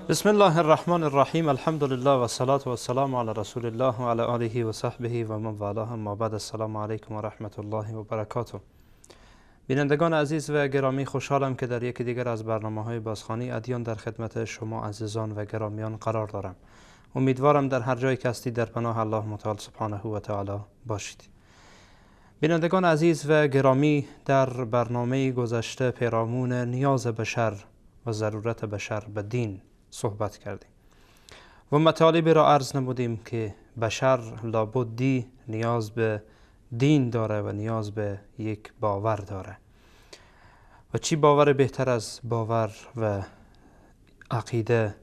بسم الله الرحمن الرحیم. الحمد لله و صلاة و السلام علی رسول الله و علی آله و صحبه و من والاه. اما بعد، السلام علیکم و رحمت الله و برکاته. بینندگان عزیز و گرامی، خوشحالم که در یکی دیگر از برنامه های بازخوانی ادیان در خدمت شما عزیزان و گرامیان قرار دارم. امیدوارم در هر جایی که هستید در پناه الله متعال سبحانه و تعالی باشید. بینندگان عزیز و گرامی، در برنامه گذشته پیرامون نیاز بشر و ضرورت بشر به دین صحبت کردیم و مطالبی را عرض نمودیم که بشر لابدی نیاز به دین داره و نیاز به یک باور داره و چی باور بهتر از باور و عقیده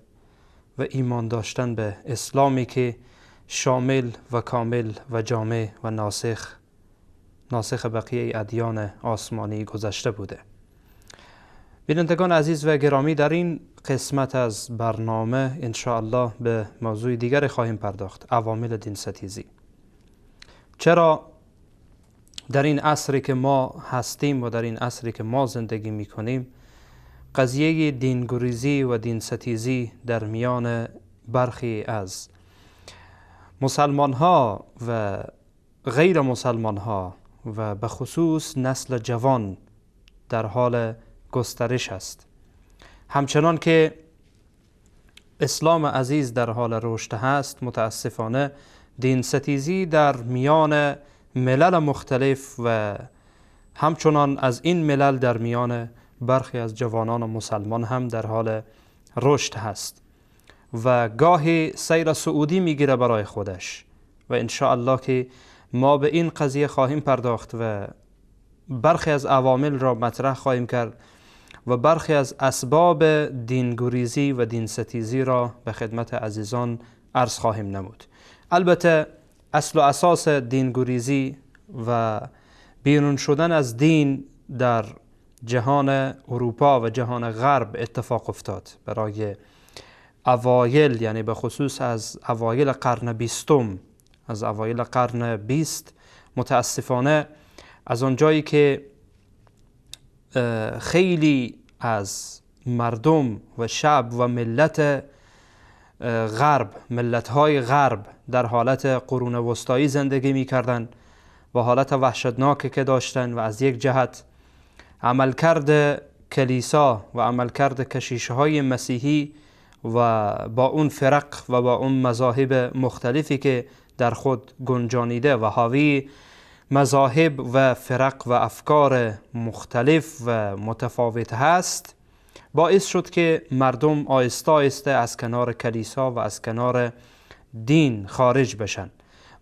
و ایمان داشتن به اسلامی که شامل و کامل و جامع و ناسخ بقیه ادیان آسمانی گذشته بوده. بینندگان عزیز و گرامی، در این قسمت از برنامه انشاءالله به موضوع دیگر خواهیم پرداخت: عوامل دین ستیزی. چرا در این عصری که ما هستیم و در این عصری که ما زندگی میکنیم قضیه دینگریزی و دین ستیزی در میان برخی از مسلمان ها و غیر مسلمان ها و به خصوص نسل جوان در حال گسترش است؟ همچنان که اسلام عزیز در حال رشد هست، متاسفانه دین ستیزی در میان ملل مختلف و همچنان از این ملل در میان برخی از جوانان مسلمان هم در حال رشد هست و گاهی سیر صعودی میگیره برای خودش و انشاءالله که ما به این قضیه خواهیم پرداخت و برخی از عوامل را مطرح خواهیم کرد و برخی از اسباب دینگریزی و دین ستیزی را به خدمت عزیزان عرض خواهیم نمود. البته اصل و اساس دینگریزی و بیرون شدن از دین در جهان اروپا و جهان غرب اتفاق افتاد برای اوایل، یعنی به خصوص از اوایل قرن بیستم، از اوایل قرن 20. متاسفانه از آنجایی که خیلی از مردم و شعب و ملت غرب، ملت‌های غرب در حالت قرون وسطایی زندگی می‌کردند و حالت وحشتناکی که داشتن و از یک جهت عملکرد کلیسا و عملکرد کشیش‌های مسیحی و با اون فرق و با اون مذاهب مختلفی که در خود گنجانیده و حاوی مذاهب و فرق و افکار مختلف و متفاوت هست، باعث شد که مردم آهسته آهسته از کنار کلیسا و از کنار دین خارج بشن.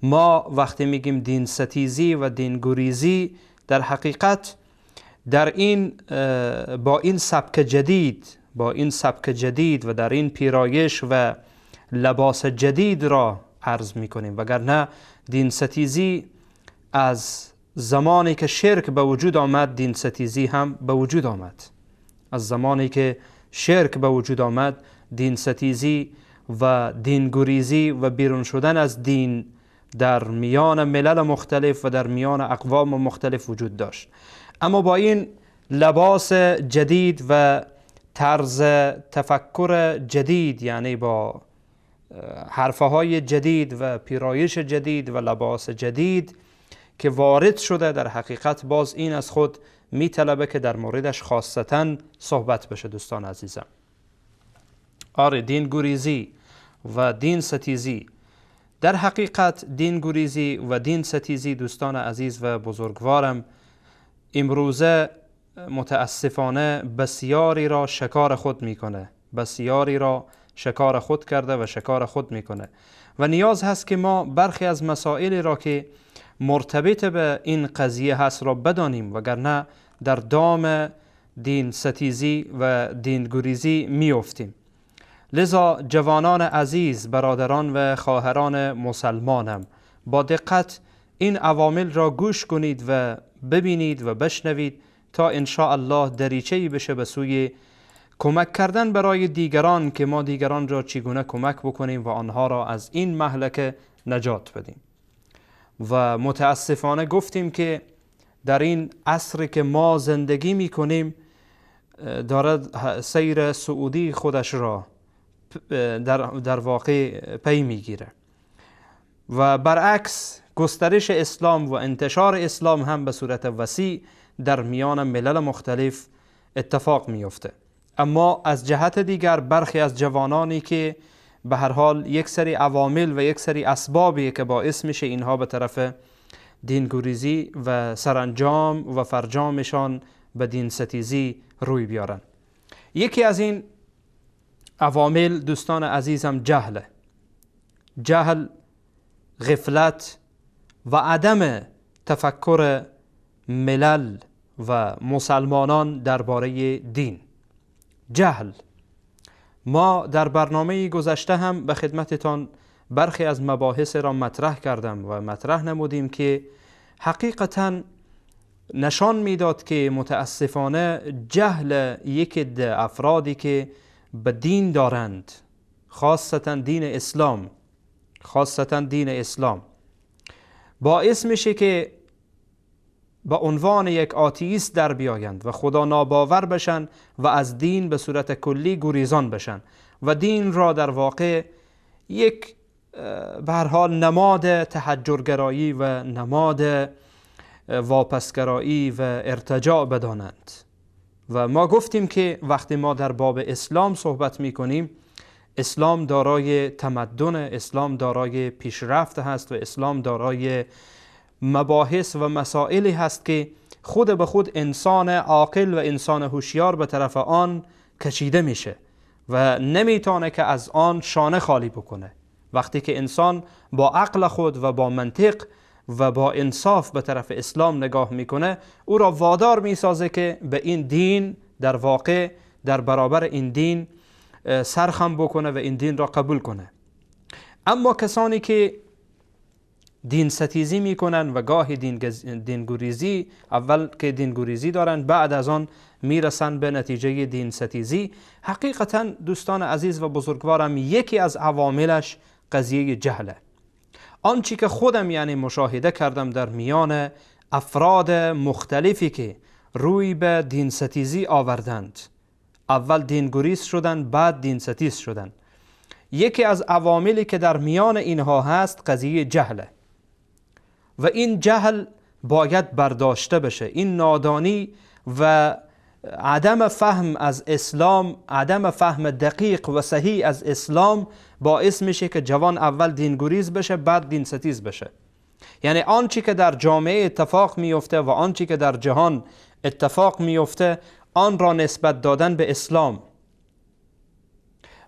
ما وقتی میگیم دین ستیزی و دین گریزی، در حقیقت در این با این سبک جدید، با این سبک جدید و در این پیرایش و لباس جدید را عرض میکنیم، وگرنه دین ستیزی از زمانی که شرک به وجود آمد، دین ستیزی هم به وجود آمد. از زمانی که شرک به وجود آمد، دین ستیزی و دینگریزی و بیرون شدن از دین در میان ملل مختلف و در میان اقوام مختلف وجود داشت. اما با این لباس جدید و طرز تفکر جدید، یعنی با حرفهای جدید و پیرایش جدید و لباس جدید که وارد شده، در حقیقت باز این از خود میطلبه که در موردش خاصتا صحبت بشه. دوستان عزیزم، آره، دین گریزی و دین ستیزی، در حقیقت دین گریزی و دین ستیزی دوستان عزیز و بزرگوارم امروزه متاسفانه بسیاری را شکار خود میکنه، بسیاری را شکار خود کرده و شکار خود میکنه و نیاز هست که ما برخی از مسائلی را که مرتبط به این قضیه هست را بدانیم، وگرنه در دام دین ستیزی و دین گریزی میافتیم. لذا جوانان عزیز، برادران و خواهران مسلمانم، با دقت این عوامل را گوش کنید و ببینید و بشنوید تا انشاءالله دریچه‌ای بشه به سوی کمک کردن برای دیگران که ما دیگران را چگونه کمک بکنیم و آنها را از این مهلکه نجات بدیم. و متاسفانه گفتیم که در این عصری که ما زندگی میکنیم دارد سیر صعودی خودش را در واقع پی میگیره. و برعکس گسترش اسلام و انتشار اسلام هم به صورت وسیع در میان ملل مختلف اتفاق میفته. اما از جهت دیگر برخی از جوانانی که به هر حال یک سری عوامل و یک سری اسبابی که باعث میشه اینها به طرف دینگریزی و سرانجام و فرجامشان به دین ستیزی روی بیارن. یکی از این عوامل دوستان عزیزم جهله. جهل، غفلت و عدم تفکر ملل و مسلمانان درباره دین. جهل. ما در برنامه گذشته هم به خدمتتان برخی از مباحث را مطرح کردم و مطرح نمودیم که حقیقتاً نشان میداد که متاسفانه جهل یک عده افرادی که به دین دارند، خاصتا دین اسلام، خاصتا دین اسلام، باعث میشه که به عنوان یک آتئیست در بیایند و خدا ناباور بشن و از دین به صورت کلی گریزان بشن و دین را در واقع یک به هر حال نماد تحجرگرایی و نماد واپسگرایی و ارتجاع بدانند. و ما گفتیم که وقتی ما در باب اسلام صحبت میکنیم، اسلام دارای تمدن، اسلام دارای پیشرفت هست و اسلام دارای مباحث و مسائلی هست که خود به خود انسان عاقل و انسان هوشیار به طرف آن کشیده میشه و نمیتونه که از آن شانه خالی بکنه. وقتی که انسان با عقل خود و با منطق و با انصاف به طرف اسلام نگاه میکنه، او را وادار میسازه که به این دین در واقع در برابر این دین سرخم بکنه و این دین را قبول کنه. اما کسانی که دین ستیزی میکنن و گاهی دینگریزی، اول که دینگریزی دارن، بعد از آن میرسن به نتیجه دین ستیزی، حقیقتا دوستان عزیز و بزرگوارم یکی از عواملش قضیه جهله. آنچه که خودم یعنی مشاهده کردم در میان افراد مختلفی که روی به دین ستیزی آوردند، اول دینگریز شدن بعد دین ستیز شدن، یکی از عواملی که در میان اینها هست قضیه جهله و این جهل باید برداشته بشه. این نادانی و عدم فهم از اسلام، عدم فهم دقیق و صحیح از اسلام باعث میشه که جوان اول دینگریز بشه بعد دین ستیز بشه. یعنی آنچه که در جامعه اتفاق میفته و آنچه که در جهان اتفاق میفته، آن را نسبت دادن به اسلام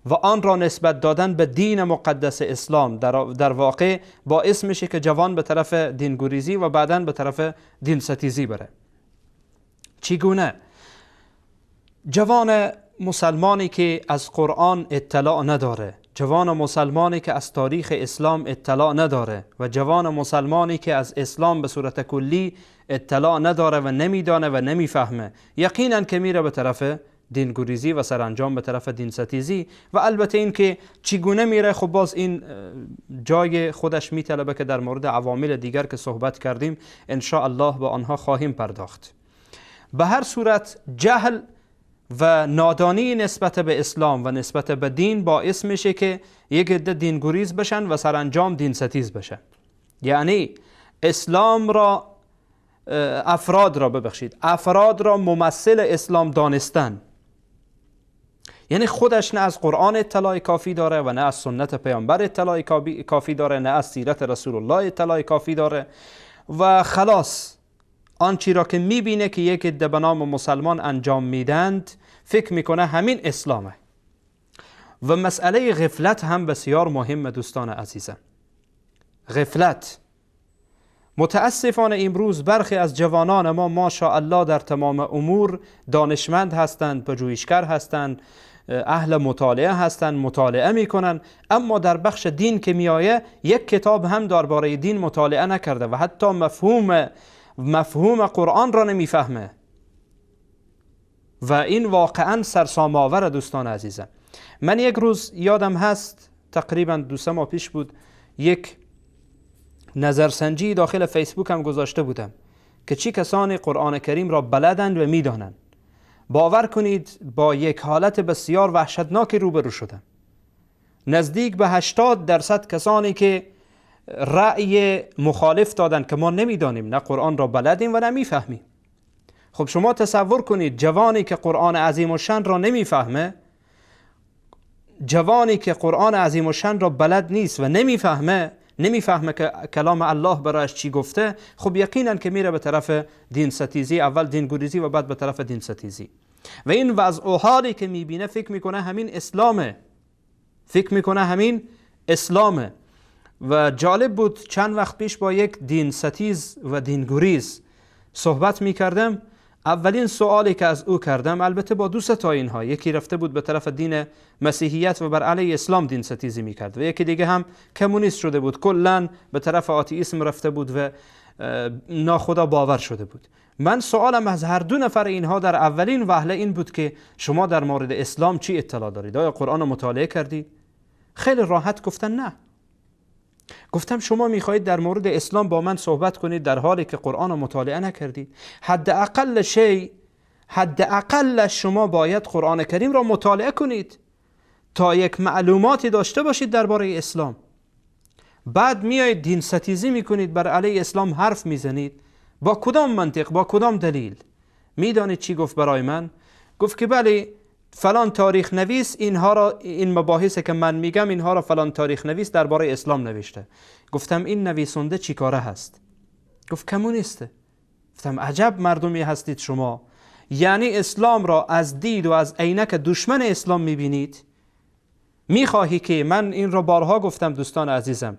و آن را نسبت دادن به دین مقدس اسلام در واقع باعث میشه که جوان به طرف دینگریزی و بعداً به طرف دین ستیزی بره. چگونه؟ جوان مسلمانی که از قرآن اطلاع نداره، جوان مسلمانی که از تاریخ اسلام اطلاع نداره و جوان مسلمانی که از اسلام به صورت کلی اطلاع نداره و نمیدانه و نمیفهمه، یقینا که میره به طرف دینگریزی و سرانجام به طرف دین ستیزی. و البته این که چگونه میره، خب باز این جای خودش میطلبه که در مورد عوامل دیگر که صحبت کردیم ان شاء الله به آنها خواهیم پرداخت. به هر صورت جهل و نادانی نسبت به اسلام و نسبت به دین باعث میشه که یک عده دینگریز بشن و سرانجام دین ستیز بشن. یعنی اسلام را، افراد را، ببخشید، افراد را ممثل اسلام دانستن، یعنی خودش نه از قرآن اطلاع کافی داره و نه از سنت پیامبر اطلاع کافی داره، نه از سیرت رسول الله اطلاع کافی داره و خلاص آنچی را که میبینه که یک عده به نام مسلمان انجام میدند فکر میکنه همین اسلامه. و مسئله غفلت هم بسیار مهمه دوستان عزیزم. غفلت متاسفانه امروز برخی از جوانان ما ماشاءالله در تمام امور دانشمند هستند، پژوهشگر هستند، اهل مطالعه هستند، مطالعه میکنن، اما در بخش دین که میآیه یک کتاب هم درباره دین مطالعه نکرده و حتی مفهوم قرآن را نمیفهمه و این واقعا سرسام آور دوستان عزیزم. من یک روز یادم هست، تقریبا 2-3 ماه پیش بود، یک نظرسنجی داخل فیسبوک هم گذاشته بودم که چی کسانی قرآن کریم را بلدند و میدانند. باور کنید با یک حالت بسیار وحشتناکی روبرو شدم. نزدیک به 80% کسانی که رأی مخالف دادن که ما نمیدانیم، نه قرآن را بلدیم و نه میفهمیم. خب شما تصور کنید جوانی که قرآن عظیم الشأن را نمیفهمه، جوانی که قرآن عظیم الشأن را بلد نیست و نمیفهمه که کلام الله برایش چی گفته، خب یقینا که میره به طرف دین ستیزی، اول دین گریزی و بعد به طرف دین ستیزی. و این وضع و حالی که میبینه فکر میکنه همین اسلامه، فکر میکنه همین اسلامه. و جالب بود چند وقت پیش با یک دین ستیز و دین گریز صحبت میکردم. اولین سوالی که از او کردم، البته با دو سه تا اینها، یکی رفته بود به طرف دین مسیحیت و بر علیه اسلام دین ستیزی میکرد و یکی دیگه هم کمونیست شده بود، کلا به طرف آتئیسم رفته بود و ناخدا باور شده بود. من سوالم از هر دو نفر اینها در اولین وهله این بود که شما در مورد اسلام چی اطلاع دارید؟ آیا قرآن رو مطالعه کردید؟ خیلی راحت گفتن نه. گفتم شما میخواهید در مورد اسلام با من صحبت کنید در حالی که قرآن رو مطالعه نکردید؟ حداقل شی، حداقل شما باید قرآن کریم را مطالعه کنید تا یک معلوماتی داشته باشید درباره اسلام. بعد میایید دین ستیزی میکنید، بر علیه اسلام حرف میزنید. با کدام منطق، با کدام دلیل؟ میدانید چی گفت برای من؟ گفت که بله فلان تاریخ نویس اینها را، این مباحثی که من میگم اینها را فلان تاریخ نویس درباره اسلام نوشته. گفتم این نویسنده چی کاره هست؟ گفت کمونیسته. گفتم عجب مردمی هستید شما، یعنی اسلام را از دید و از عینک دشمن اسلام میبینید؟ میخواهی که، من این را بارها گفتم دوستان عزیزم،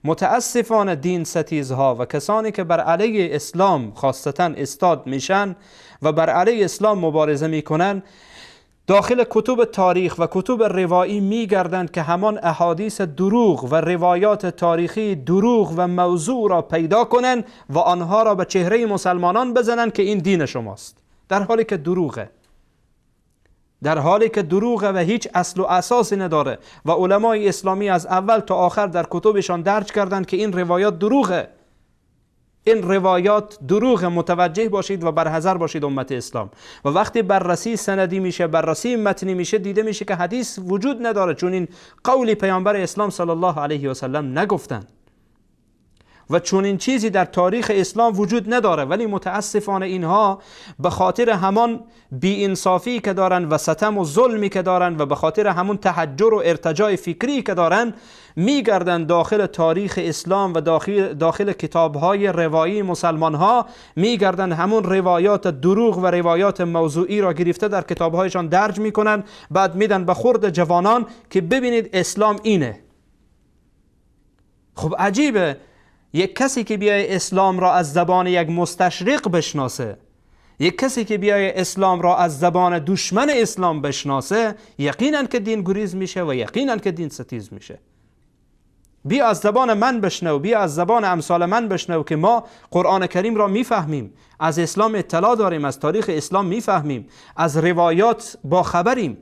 متاسفانه دین ستیزها و کسانی که بر علیه اسلام خاصتا استاد میشن و بر علیه اسلام مبارزه میکنن، داخل کتب تاریخ و کتب روایی میگردند که همان احادیث دروغ و روایات تاریخی دروغ و موضوع را پیدا کنند و آنها را به چهره مسلمانان بزنند که این دین شماست، در حالی که دروغه، در حالی که دروغه و هیچ اصل و اساسی نداره. و علمای اسلامی از اول تا آخر در کتبشان درج کردند که این روایات دروغه، این روایات دروغ. متوجه باشید و برحذر باشید امت اسلام. و وقتی بررسی سندی میشه، بررسی متنی میشه، دیده میشه که حدیث وجود نداره، چون این قول پیامبر اسلام صلی الله علیه و سلم نگفتن و چون این چیزی در تاریخ اسلام وجود نداره. ولی متاسفانه اینها به خاطر همان بی‌انصافی که دارن و ستم و ظلمی که دارن و به خاطر همون تحجر و ارتجاع فکری که دارن، میگردن داخل تاریخ اسلام و داخل کتاب‌های روایی مسلمان‌ها، میگردن همون روایات دروغ و روایات موضوعی را گرفته در کتاب‌هایشان درج میکنن، بعد میدن به خورد جوانان که ببینید اسلام اینه. خب عجیبه یک کسی که بیای اسلام را از زبان یک مستشرق بشناسه، یک کسی که بیای اسلام را از زبان دشمن اسلام بشناسه، یقینا که دین گریز میشه و یقینا که دین ستیز میشه. بیا از زبان من بشنو، بیا از زبان امثال من بشنو که ما قرآن کریم را میفهمیم، از اسلام اطلاع داریم، از تاریخ اسلام میفهمیم، از روایات با خبریم.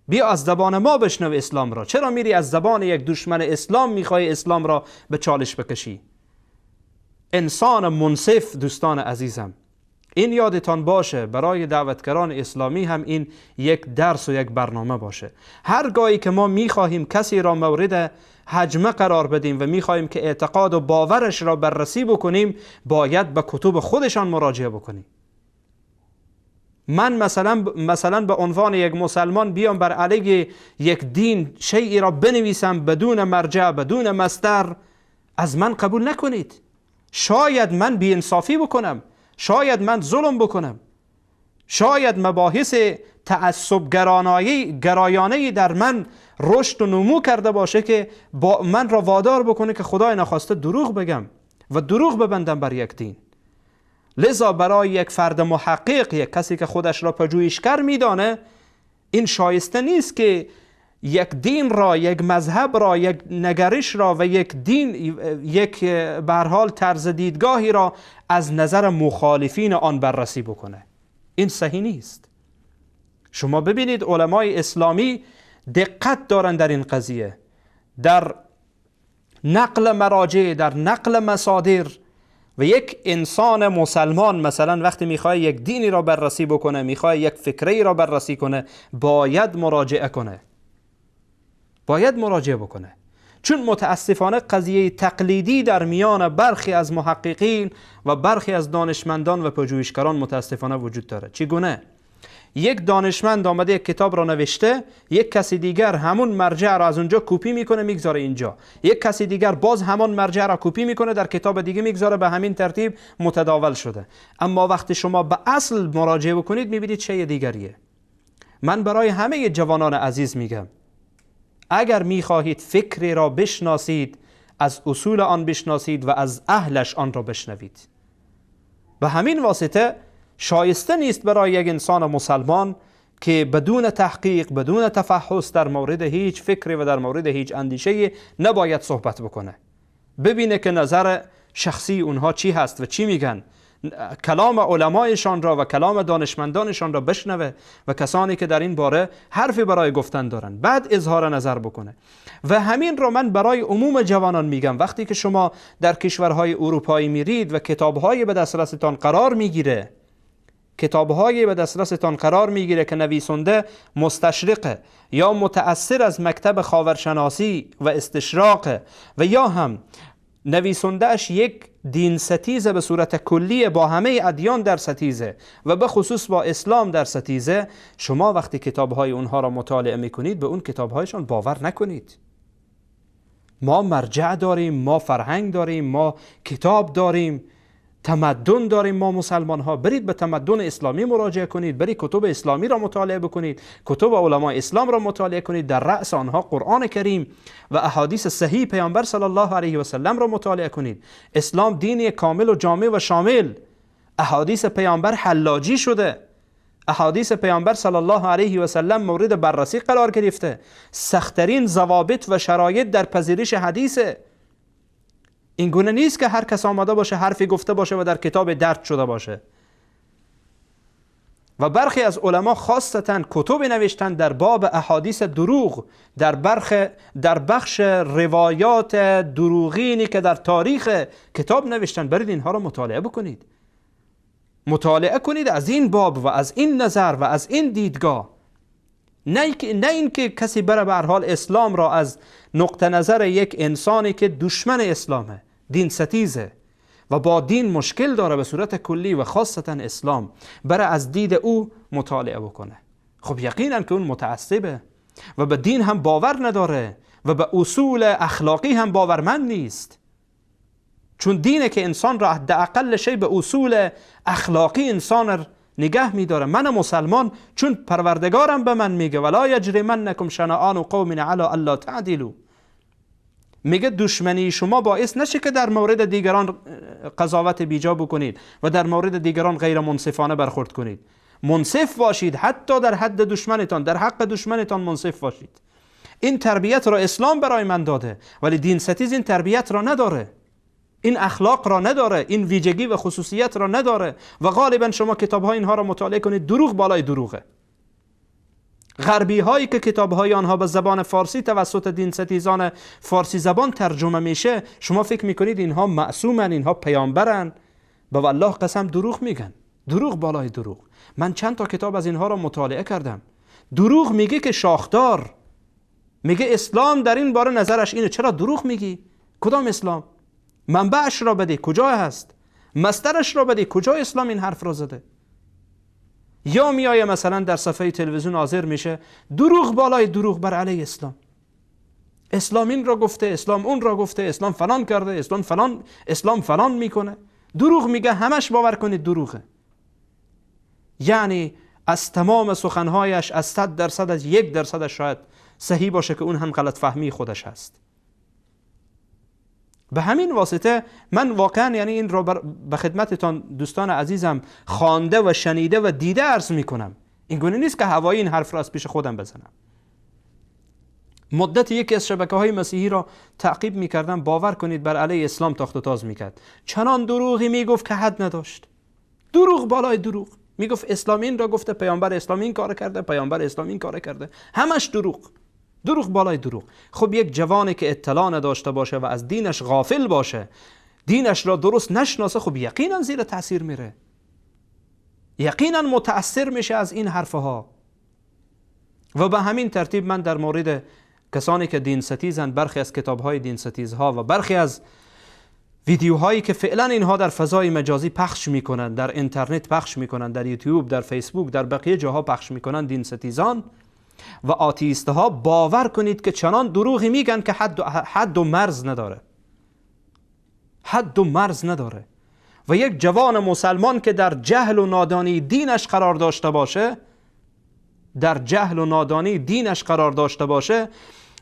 بیا از زبان ما بشنو اسلام را. چرا میری از زبان یک دشمن اسلام میخوای اسلام را به چالش بکشی؟ انسان منصف دوستان عزیزم، این یادتان باشه، برای دعوتگران اسلامی هم این یک درس و یک برنامه باشه. هر گاهی که ما میخواهیم کسی را مورد هجمه قرار بدیم و میخواهیم که اعتقاد و باورش را بررسی بکنیم، باید به کتب خودشان مراجعه بکنیم. من مثلا به عنوان یک مسلمان بیام بر علیه یک دین شیعی را بنویسم بدون مرجع، بدون مصدر، از من قبول نکنید. شاید من بی‌انصافی بکنم، شاید من ظلم بکنم، شاید مباحث تعصب گرایانه در من رشد و نمو کرده باشه که با من را وادار بکنه که خدای نخواسته دروغ بگم و دروغ ببندم بر یک دین. لذا برای یک فرد محقق، یک کسی که خودش را پژوهشگر میدانه، این شایسته نیست که یک دین را، یک مذهب را، یک نگرش را و یک دین، یک به هر حال طرز دیدگاهی را از نظر مخالفین آن بررسی بکنه. این صحیح نیست. شما ببینید علمای اسلامی دقت دارن در این قضیه، در نقل مراجع، در نقل مصادر. و یک انسان مسلمان مثلا وقتی میخواد یک دینی را بررسی بکنه، میخواد یک فکری را بررسی کنه، باید مراجعه کنه. باید مراجعه بکنه. چون متاسفانه قضیه تقلیدی در میان برخی از محققین و برخی از دانشمندان و پژوهشگران متاسفانه وجود داره. چگونه؟ یک دانشمند آمده یک کتاب را نوشته، یک کسی دیگر همون مرجع را از اونجا کپی میکنه میگذاره اینجا، یک کسی دیگر باز همان مرجع را کپی میکنه در کتاب دیگه میگذاره، به همین ترتیب متداول شده. اما وقتی شما به اصل مراجعه بکنید میبینید چه دیگریه. من برای همه جوانان عزیز میگم اگر میخواهید فکری را بشناسید، از اصول آن بشناسید و از اهلش آن را بشنوید. به همین واسطه شایسته نیست برای یک انسان مسلمان که بدون تحقیق، بدون تفحص در مورد هیچ فکری و در مورد هیچ اندیشه نباید صحبت بکنه. ببینه که نظر شخصی اونها چی هست و چی میگن، کلام علمایشان را و کلام دانشمندانشان را بشنوه و کسانی که در این باره حرفی برای گفتن دارن، بعد اظهار نظر بکنه. و همین را من برای عموم جوانان میگم، وقتی که شما در کشورهای اروپایی میرید و کتابهای به دسترستان قرار میگیره، کتابهایی به دسترستان قرار میگیره که نویسنده مستشرقه یا متأثر از مکتب خاورشناسی و استشراق و یا هم نویسندهش یک دین ستیزه به صورت کلی با همه ادیان در ستیزه و به خصوص با اسلام در ستیزه، شما وقتی کتابهای اونها را مطالعه میکنید به اون کتابهایشان باور نکنید. ما مرجع داریم، ما فرهنگ داریم، ما کتاب داریم، تمدن داریم. ما مسلمان ها برید به تمدن اسلامی مراجعه کنید، برید کتب اسلامی را مطالعه بکنید، کتب علمای اسلام را مطالعه کنید، در رأس آنها قرآن کریم و احادیث صحیح پیامبر صلی الله علیه و سلم را مطالعه کنید. اسلام دینی کامل و جامع و شامل. احادیث پیامبر حلاجی شده، احادیث پیامبر صلی الله علیه و سلم مورد بررسی قرار گرفته. سختترین ضوابط و شرایط در پذیرش حدیث. این گونه نیست که هر کس آماده باشه حرفی گفته باشه و در کتاب درج شده باشه. و برخی از علما خاصتا کتب نوشتن در باب احادیث دروغ، در بخش روایات دروغینی که در تاریخ کتاب نوشتن. برید اینها را مطالعه بکنید، مطالعه کنید از این باب و از این نظر و از این دیدگاه. نه اینکه کسی بره به هر حال اسلام را از نقطه نظر یک انسانی که دشمن اسلامه، دین ستیزه و با دین مشکل داره به صورت کلی و خاصتا اسلام، بره از دید او مطالعه بکنه. خب یقینا که اون متعصبه و به دین هم باور نداره و به اصول اخلاقی هم باورمند نیست. چون دینه که انسان را حداقل شی به اصول اخلاقی انسان نگه میداره. من مسلمان چون پروردگارم به من میگه ولا یجرمنکم شنآن قوم علی الا تعدلوا، میگه دشمنی شما باعث نشه که در مورد دیگران قضاوت بیجا بکنید و در مورد دیگران غیر منصفانه برخورد کنید. منصف باشید، حتی در حد دشمنتان، در حق دشمنتان منصف باشید. این تربیت را اسلام برای من داده، ولی دین ستیز این تربیت را نداره، این اخلاق را نداره، این ویژگی و خصوصیت را نداره و غالبا شما کتاب های اینها را مطالعه کنید دروغ بالای دروغه. غربی هایی که کتاب های آنها به زبان فارسی توسط دین ستیزان فارسی زبان ترجمه میشه، شما فکر میکنید اینها معصومن، اینها پیامبرن. به والله قسم دروغ میگن، دروغ بالای دروغ. من چند تا کتاب از اینها را مطالعه کردم. دروغ میگه که شاخدار، میگه اسلام در این باره نظرش اینه. چرا دروغ میگی؟ کدام اسلام؟ منبعش را بده، کجا هست؟ مصدرش را بده، کجا اسلام این حرف را زده؟ یا میایه مثلا در صفحه تلویزیون حاضر میشه دروغ بالای دروغ بر علیه اسلام. اسلام این را گفته، اسلام اون را گفته، اسلام فلان کرده، اسلام فلان، اسلام فلان میکنه. دروغ میگه، همش باور کنید دروغه. یعنی از تمام سخنهایش از 100% از 1% شاید صحیح باشه که اون هم غلط فهمی خودش هست. به همین واسطه من واقعا یعنی این را به خدمتتان دوستان عزیزم خوانده و شنیده و دیده عرض میکنم. این گونه نیست که هوایی این حرف را از پیش خودم بزنم. مدت یکی از شبکه های مسیحی را تعقیب میکردم، باور کنید بر علیه اسلام تاخت و تاز میکرد. چنان دروغی میگفت که حد نداشت، دروغ بالای دروغ. میگفت اسلام این را گفته، پیامبر اسلام این کار کرده، پیامبر اسلام این کار کرده، همش دروغ، دروغ بالای دروغ. خب یک جوانی که اطلاع نداشته باشه و از دینش غافل باشه، دینش را درست نشناسه، خب یقینا زیر تاثیر میره، یقینا متاثر میشه از این حرفها. و به همین ترتیب من در مورد کسانی که دین ستیزند، برخی از کتاب‌های دین ستیزها و برخی از ویدیوهایی که فعلا اینها در فضای مجازی پخش میکنند، در اینترنت پخش میکنند، در یوتیوب، در فیسبوک، در بقیه جاها پخش میکنند، دین ستیزان و آتیست ها، باور کنید که چنان دروغی میگن که حد و مرز نداره، حد و مرز نداره. و یک جوان مسلمان که در جهل و نادانی دینش قرار داشته باشه، در جهل و نادانی دینش قرار داشته باشه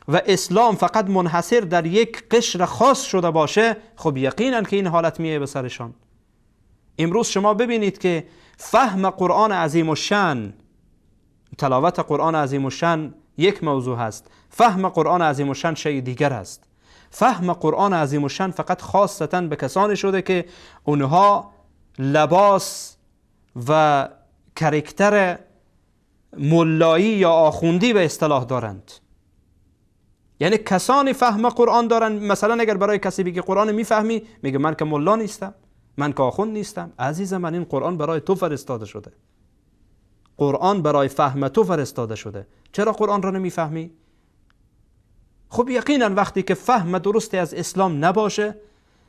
و اسلام فقط منحصر در یک قشر خاص شده باشه، خب یقینا که این حالت میه به سرشان. امروز شما ببینید که فهم قرآن عظیم الشأن، تلاوت قرآن عظیم الشأن یک موضوع هست، فهم قرآن عظیم الشأن شیء دیگر است. فهم قرآن عظیم الشأن فقط خاصتا به کسانی شده که اونها لباس و کرکتر ملایی یا آخوندی به اصطلاح دارند. یعنی کسانی فهم قرآن دارند، مثلا اگر برای کسی بگی قرآن میفهمی، میگه من که ملا نیستم، من که آخوند نیستم. عزیز من، این قرآن برای تو فرستاده شده، قرآن برای فهم تو فرستاده شده، چرا قرآن را نمیفهمی؟ خب یقینا وقتی که فهم درستی از اسلام نباشه،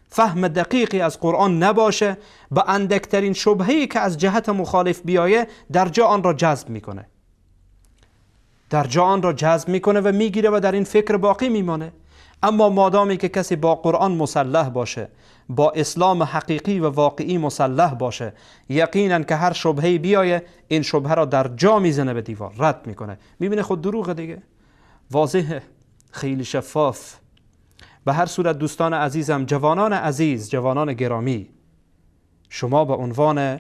فهم دقیقی از قرآن نباشه، به اندکترین شبهه‌ای که از جهت مخالف بیایه در جا آن را جذب میکنه، در جا آن را جذب میکنه و میگیره و در این فکر باقی میمانه. اما مادامی که کسی با قرآن مسلح باشه، با اسلام حقیقی و واقعی مسلح باشه، یقینا که هر شبهه‌ای بیایه این شبهه را در جا میزنه به دیوار، رد میکنه، میبینه خود دروغ دیگه، واضحه، خیلی شفاف. به هر صورت دوستان عزیزم، جوانان عزیز، جوانان گرامی، شما به عنوان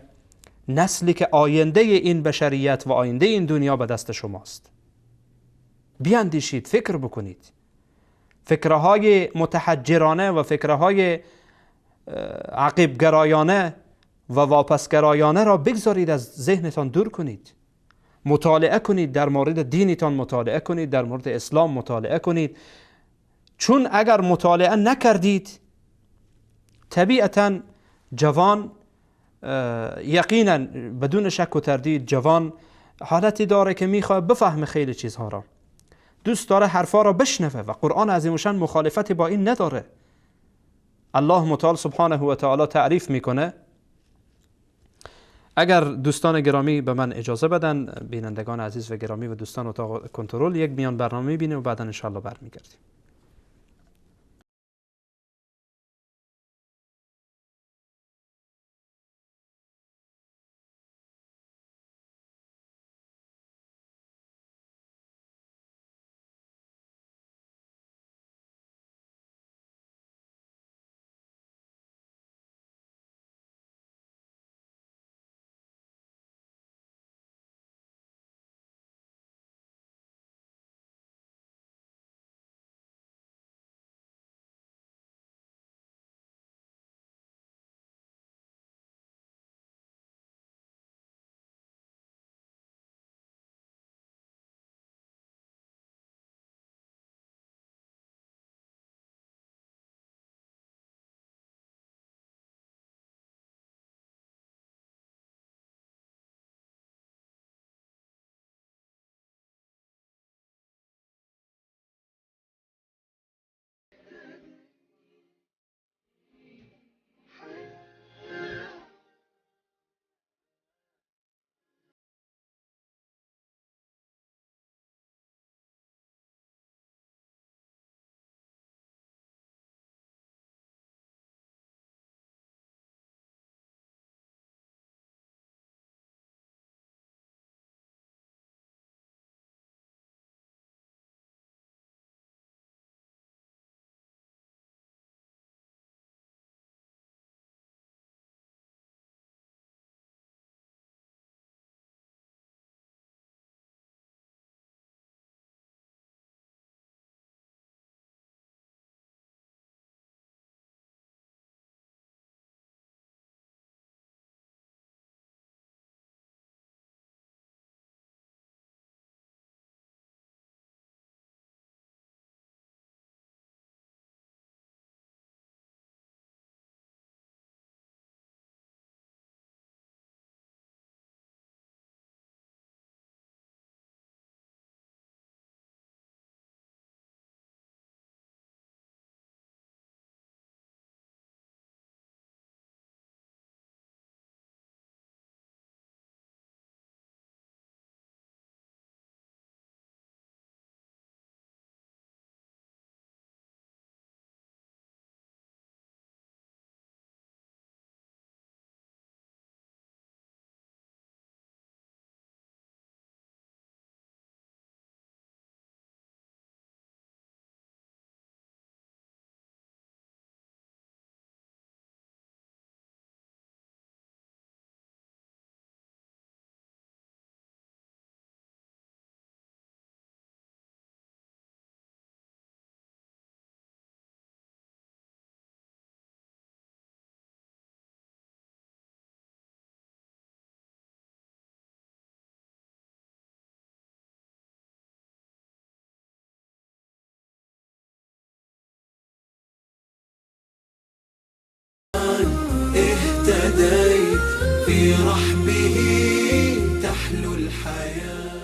نسلی که آینده این بشریت و آینده این دنیا به دست شماست، بیاندیشید، فکر بکنید. فکرهای متحجرانه و فکرهای عقیبگرایانه و واپسگرایانه را بگذارید از ذهنتان دور کنید. مطالعه کنید، در مورد دینتان مطالعه کنید، در مورد اسلام مطالعه کنید. چون اگر مطالعه نکردید، طبیعتا جوان یقینا بدون شک و تردید جوان حالتی داره که میخواد بفهم خیلی چیزها را، دوست داره حرفا را بشنوه و قرآن عظیم الشأن مخالفت با این نداره. الله متعال سبحانه و تعالی تعریف میکنه. اگر دوستان گرامی به من اجازه بدن، بینندگان عزیز و گرامی و دوستان اتاق کنترل، یک میان برنامه میبینیم و بعدا انشاءالله برمیگردیم. في رحبه تحلو الحياة.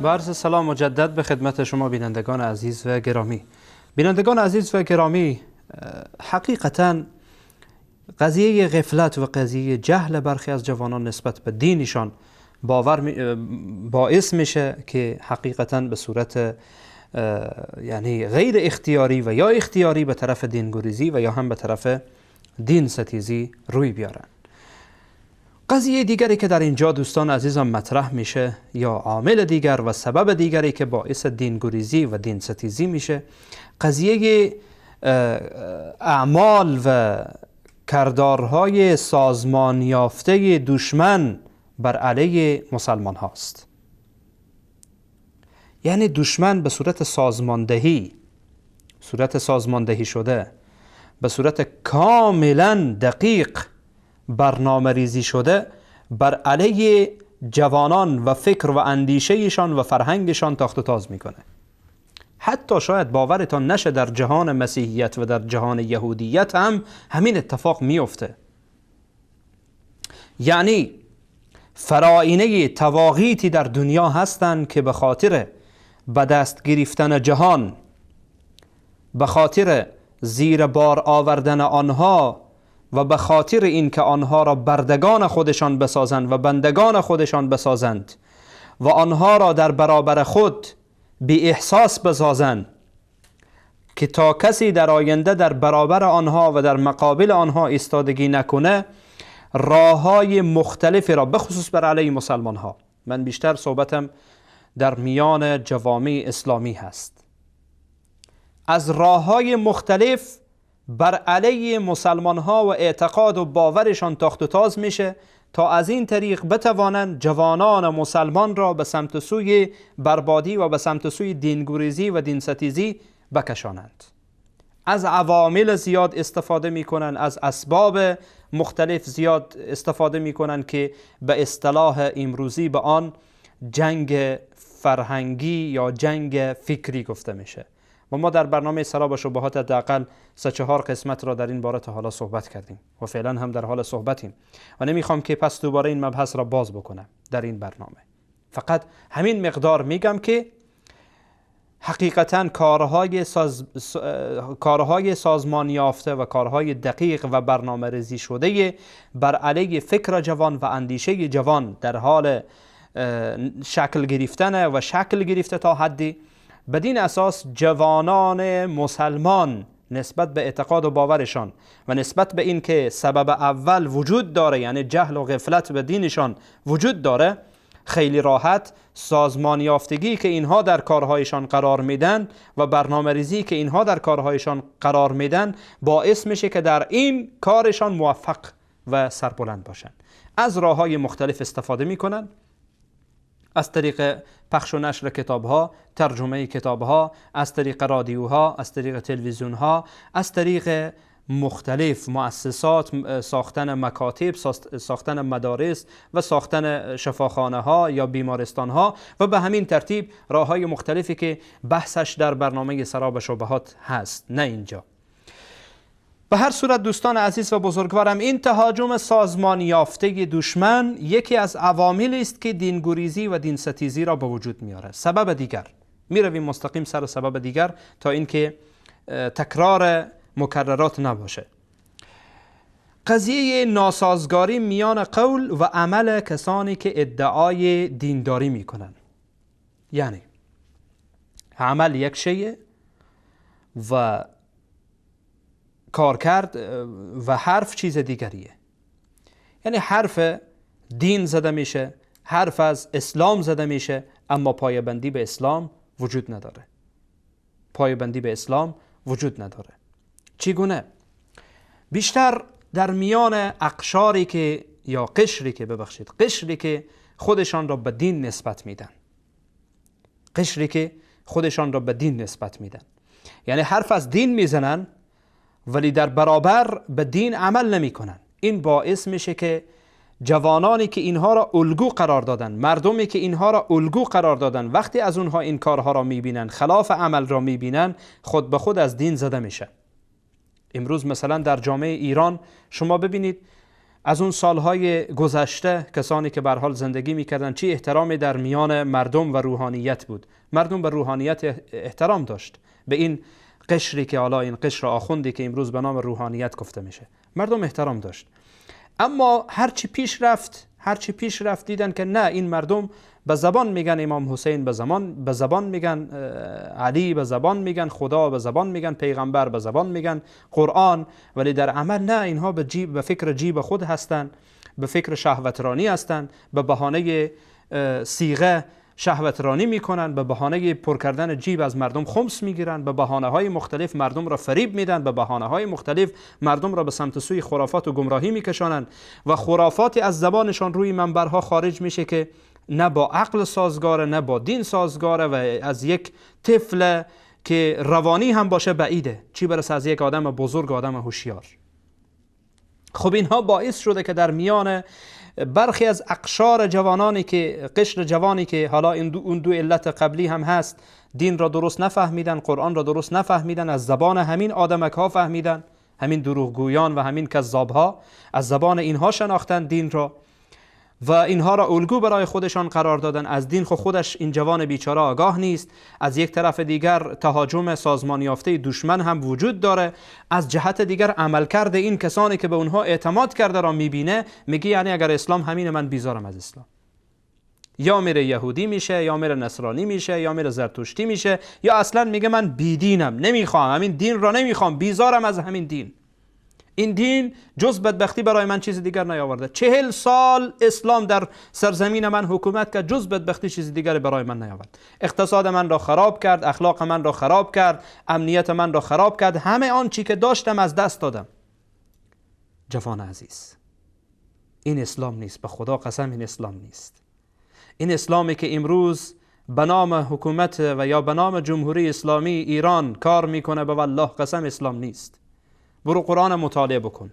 با عرض سلام مجدد به خدمت شما بینندگان عزیز و گرامی. بینندگان عزیز و گرامی، حقیقتا قضیه غفلت و قضیه جهل برخی از جوانان نسبت به دینشان باعث میشه که حقیقتا به صورت یعنی غیر اختیاری و یا اختیاری به طرف دینگریزی و یا هم به طرف دین ستیزی روی بیارن. قضیه دیگری که در اینجا دوستان عزیزم مطرح میشه یا عامل دیگر و سبب دیگری که باعث دینگریزی و دین ستیزی میشه، قضیه اعمال و کردارهای سازمان یافته دشمن بر علیه مسلمان هاست. یعنی دشمن به صورت سازماندهی، صورت سازماندهی شده، به صورت کاملا دقیق برنامه ریزی شده بر علیه جوانان و فکر و اندیشهشان و فرهنگشان تاخت و تاز میکنه. حتی شاید باورتان نشه در جهان مسیحیت و در جهان یهودیت هم همین اتفاق میفته. یعنی فراینه تواغیتی در دنیا هستند که به خاطر به دست گرفتن جهان، به خاطر زیر بار آوردن آنها و به خاطر اینکه آنها را بردگان خودشان بسازند و بندگان خودشان بسازند و آنها را در برابر خود بی احساس بسازند که تا کسی در آینده در برابر آنها و در مقابل آنها ایستادگی نکنه، راه‌های مختلفی را به خصوص بر علیه مسلمان ها، من بیشتر صحبتم در میان جوامع اسلامی هست، از راه‌های مختلف بر علیه مسلمان ها و اعتقاد و باورشان تاخت و تاز میشه تا از این طریق بتوانند جوانان مسلمان را به سمت سوی بربادی و به سمت سوی دینگریزی و دین ستیزی بکشانند. از عوامل زیاد استفاده میکنن، از اسباب مختلف زیاد استفاده میکنن که به اصطلاح امروزی به آن جنگ فرهنگی یا جنگ فکری گفته میشه. و ما در برنامه سراب و شبهات حداقل 3-4 قسمت را در این باره تا حالا صحبت کردیم و فعلا هم در حال صحبتیم و نمیخوام که پس دوباره این مبحث را باز بکنم در این برنامه. فقط همین مقدار میگم که حقیقتا کارهای سازمان یافته و کارهای دقیق و برنامه ریزی شده بر علیه فکر جوان و اندیشه جوان در حال شکل گرفتن و شکل گرفته تا حدی. بدین اساس جوانان مسلمان نسبت به اعتقاد و باورشان و نسبت به اینکه سبب اول وجود داره، یعنی جهل و غفلت به دینشان وجود داره، خیلی راحت سازمان یافتگی که اینها در کارهایشان قرار میدن و برنامه ریزی که اینها در کارهایشان قرار میدن باعث میشه که در این کارشان موفق و سربلند باشن. از راههای مختلف استفاده میکنن، از طریق پخش و نشر کتابها، ترجمه کتابها، از طریق رادیوها، از طریق تلویزیونها، از طریق مختلف مؤسسات، ساختن مکاتب، ساختن مدارس و ساختن شفاخانه ها یا بیمارستان ها و به همین ترتیب راه های مختلفی که بحثش در برنامه سراب شبهات هست، نه اینجا. به هر صورت دوستان عزیز و بزرگوارم، این تهاجم سازمان یافته دشمن یکی از عواملی است که دینگریزی و دین ستیزی را به وجود میاره. سبب دیگر، میرویم مستقیم سر سبب دیگر تا اینکه تکرار مکررات نباشه. قضیه ناسازگاری میان قول و عمل کسانی که ادعای دینداری میکنن، یعنی عمل یک شیء و کارکرد و حرف چیز دیگریه. یعنی حرف دین زده میشه، حرف از اسلام زده میشه، اما پایبندی به اسلام وجود نداره. پایبندی به اسلام وجود نداره. چگونه؟ بیشتر در میان اقشاری که یا قشری که ببخشید قشری که خودشان را به دین نسبت میدن، قشری که خودشان را به دین نسبت میدن، یعنی حرف از دین میزنن ولی در برابر به دین عمل نمیکنن. این باعث میشه که جوانانی که اینها را الگو قرار دادن، مردمی که اینها را الگو قرار دادن، وقتی از اونها این کارها را میبینن، خلاف عمل را میبینن، خود به خود از دین زده میشه. امروز مثلا در جامعه ایران شما ببینید از اون سالهای گذشته کسانی که به هر حال زندگی میکردن چی احترامی در میان مردم و روحانیت بود. مردم به روحانیت احترام داشت، به این قشری که حالا این قشر آخوندی که امروز به نام روحانیت گفته میشه، مردم احترام داشت. اما هرچی پیش رفت دیدن که نه، این مردم به زبان میگن امام حسین، به زبان میگن علی، به زبان میگن خدا، به زبان میگن پیغمبر، به زبان میگن قرآن، ولی در عمل نه، اینها به فکر جیب خود هستند، به فکر شهوترانی هستند، به بهانه صیغه شهوترانی میکنن، به بهانه پر کردن جیب از مردم خمس میگیرن، به بهانه های مختلف مردم را فریب میدن، به بهانه های مختلف مردم را به سمت سوی خرافات و گمراهی میکشانن و خرافاتی از زبانشان روی منبرها خارج میشه که نه با عقل سازگاره، نه با دین سازگاره و از یک طفل که روانی هم باشه بعیده، چی برسه از یک آدم بزرگ، آدم هوشیار. خب اینها باعث شده که در میان برخی از اقشار جوانانی که قشر جوانی که حالا این اون دو علت قبلی هم هست، دین را درست نفهمیدن، قرآن را درست نفهمیدن، از زبان همین آدمک ها فهمیدن، همین دروغگویان و همین کذاب ها از زبان اینها شناختن دین را و اینها را الگو برای خودشان قرار دادن. از دین خودش این جوان بیچاره آگاه نیست. از یک طرف دیگر تهاجم سازمان یافته دشمن هم وجود داره. از جهت دیگر عملکرد این کسانی که به اونها اعتماد کرده را میبینه، میگه یعنی اگر اسلام همینه من بیزارم از اسلام. یا میره یهودی میشه، یا میره نصرانی میشه، یا میره زرتشتی میشه، یا اصلا میگه من بیدینم، نمیخوام همین دین را، نمیخوام، بیزارم از همین دین. این دین جز بدبختی برای من چیز دیگر نیاورده. 40 سال اسلام در سرزمین من حکومت کرد، جز بدبختی چیز دیگر برای من نیاورد. اقتصاد من را خراب کرد، اخلاق من را خراب کرد، امنیت من را خراب کرد، همه آن چی که داشتم از دست دادم. جوان عزیز، این اسلام نیست، به خدا قسم این اسلام نیست. این اسلامی که امروز به نام حکومت و یا به نام جمهوری اسلامی ایران کار میکنه، به والله قسم اسلام نیست. برو قرآن مطالعه بکن.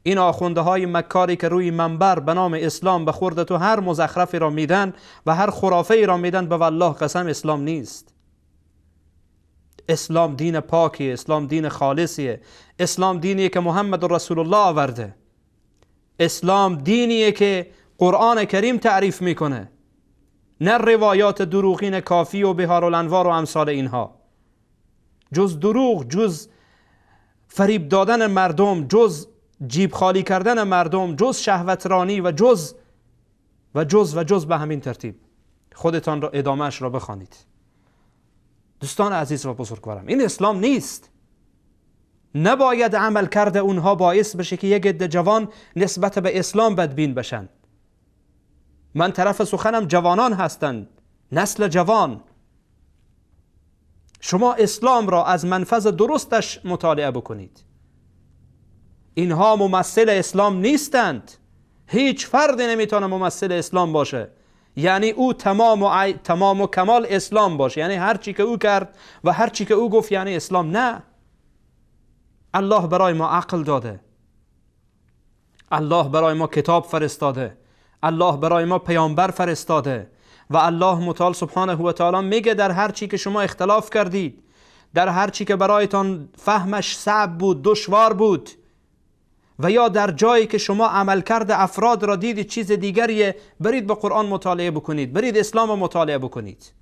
این آخونده های مکاری که روی منبر به نام اسلام به خورد تو هر مزخرفی را میدن و هر خرافه ای را میدن، به والله قسم اسلام نیست. اسلام دین پاکیه، اسلام دین خالصیه، اسلام دینیه که محمد رسول الله آورده، اسلام دینیه که قرآن کریم تعریف میکنه، نه روایات دروغین کافی و بهارالانوار و امثال اینها. جز دروغ، جز فریب دادن مردم، جز جیب خالی کردن مردم، جز شهوترانی و جز و جز و جز، به همین ترتیب خودتان را ادامهش را بخوانید. دوستان عزیز و بزرگوارم، این اسلام نیست. نباید عمل کرده اونها باعث بشه که یک عده جوان نسبت به اسلام بدبین بشن. من طرف سخنم جوانان هستند، نسل جوان. شما اسلام را از منفذ درستش مطالعه بکنید. اینها ممثل اسلام نیستند. هیچ فردی نمیتونه ممثل اسلام باشه، یعنی او تمام و کمال اسلام باشه، یعنی هر چی که او کرد و هر چی که او گفت یعنی اسلام. نه، الله برای ما عقل داده، الله برای ما کتاب فرستاده، الله برای ما پیامبر فرستاده و الله متعال سبحانه و تعالی میگه در هر چی که شما اختلاف کردید، در هر چی که برایتان فهمش صعب بود، دشوار بود، و یا در جایی که شما عملکرد افراد را دیدید چیز دیگریه، برید به قرآن مطالعه بکنید، برید اسلام مطالعه بکنید،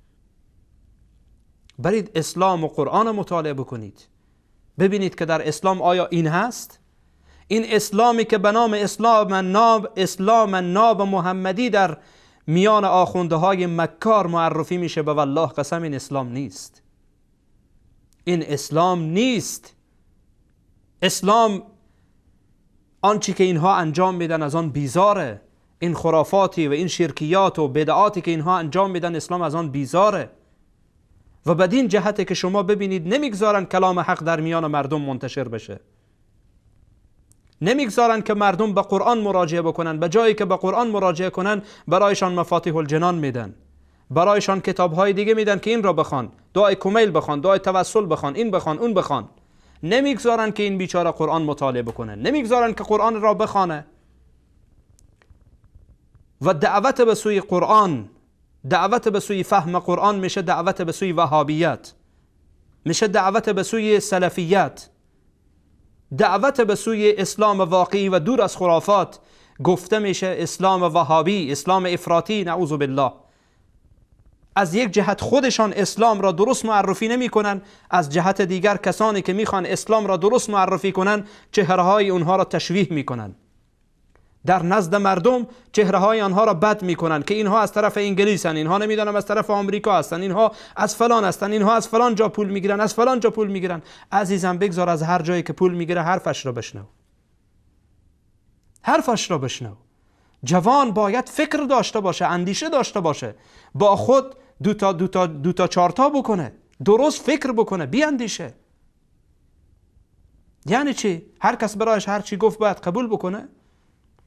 برید اسلام و قرآن مطالعه بکنید، ببینید که در اسلام آیا این هست؟ این اسلامی که به نام اسلام ناب محمدی در میان آخونده های مکار معرفی میشه، به والله قسم این اسلام نیست. این اسلام نیست. اسلام آنچه که اینها انجام میدن از آن بیزاره. این خرافاتی و این شرکیات و بدعاتی که اینها انجام میدن، اسلام از آن بیزاره. و بدین جهته که شما ببینید نمیگذارن کلام حق در میان مردم منتشر بشه، نمیگذارن که مردم به قرآن مراجعه بکنن. به جایی که به قرآن مراجعه کنن برایشان مفاتیح الجنان میدن، برایشان کتاب های دیگه میدن که این را بخوان، دعای کمیل بخوان، دعای توسل بخوان، این بخوان، اون بخوان. نمیگذارن که این بیچاره قرآن مطالعه بکنه، نمیگذارن که قرآن را بخوانه. و دعوت به سوی قرآن، دعوت به سوی فهم قرآن میشه دعوت به سوی وهابیت، میشه دعوت به سوی سلفیت، دعوت به سوی اسلام واقعی و دور از خرافات گفته میشه اسلام وهابی، اسلام افراطی، نعوذ بالله. از یک جهت خودشان اسلام را درست معرفی نمی کنن، از جهت دیگر کسانی که میخوان اسلام را درست معرفی کنن چهره های اونها را تشویه میکنن، در نزد مردم چهره های آنها را بد میکنن که اینها از طرف انگلیسن، اینها نمیدونم از طرف آمریکا هستن، اینها از فلان هستن، اینها از فلان جا پول میگیرن، از فلان جا پول میگیرن. عزیزم بگذار از هر جایی که پول میگیره حرفش را بشنو، حرفش را بشنو. جوان باید فکر داشته باشه، اندیشه داشته باشه، با خود دو تا دو تا دو تا چهار تا بکنه، درست فکر بکنه، بیاندیشه. یعنی چی؟ هر کس برایش هر چی گفت باید قبول بکنه؟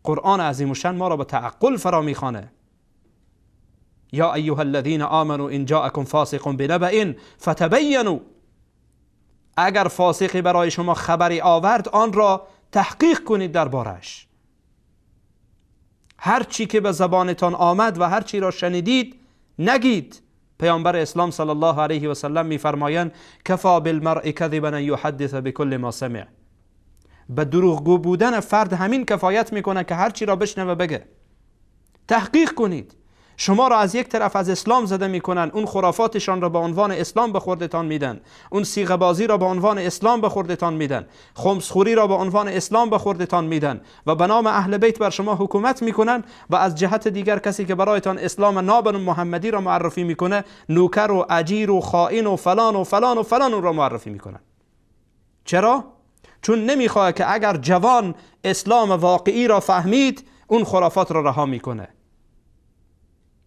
قرآن عظیم الشان ما را به تعقل فرا میخوانه. یا ایها الذین آمنوا ان جاءکم فاسق بنبأ فتبینوا. اگر فاسقی برای شما خبری آورد آن را تحقیق کنید دربارش. هر چی که به زبانتان آمد و هر چی را شنیدید نگید. پیامبر اسلام صلی الله علیه و سلم میفرمایند کفا بالمرء کذبا ان یحدث بكل ما سمع. به دروغگو بودن فرد همین کفایت میکنه که هر چی را بشنوه بگه. تحقیق کنید. شما را از یک طرف از اسلام زده میکنن، اون خرافاتشان را به عنوان اسلام به خوردتان میدن، اون صیغه بازی را به عنوان اسلام به خوردتان میدن، خمسخوری را به عنوان اسلام به خوردتان میدن و به نام اهل بیت بر شما حکومت میکنن. و از جهت دیگر کسی که برایتان اسلام ناب محمدی را معرفی میکنه نوکر و اجیر و خائن و فلان و فلان و فلان اون را معرفی میکنن. چرا؟ چون نمیخواد که اگر جوان اسلام واقعی را فهمید اون خرافات را رها میکنه.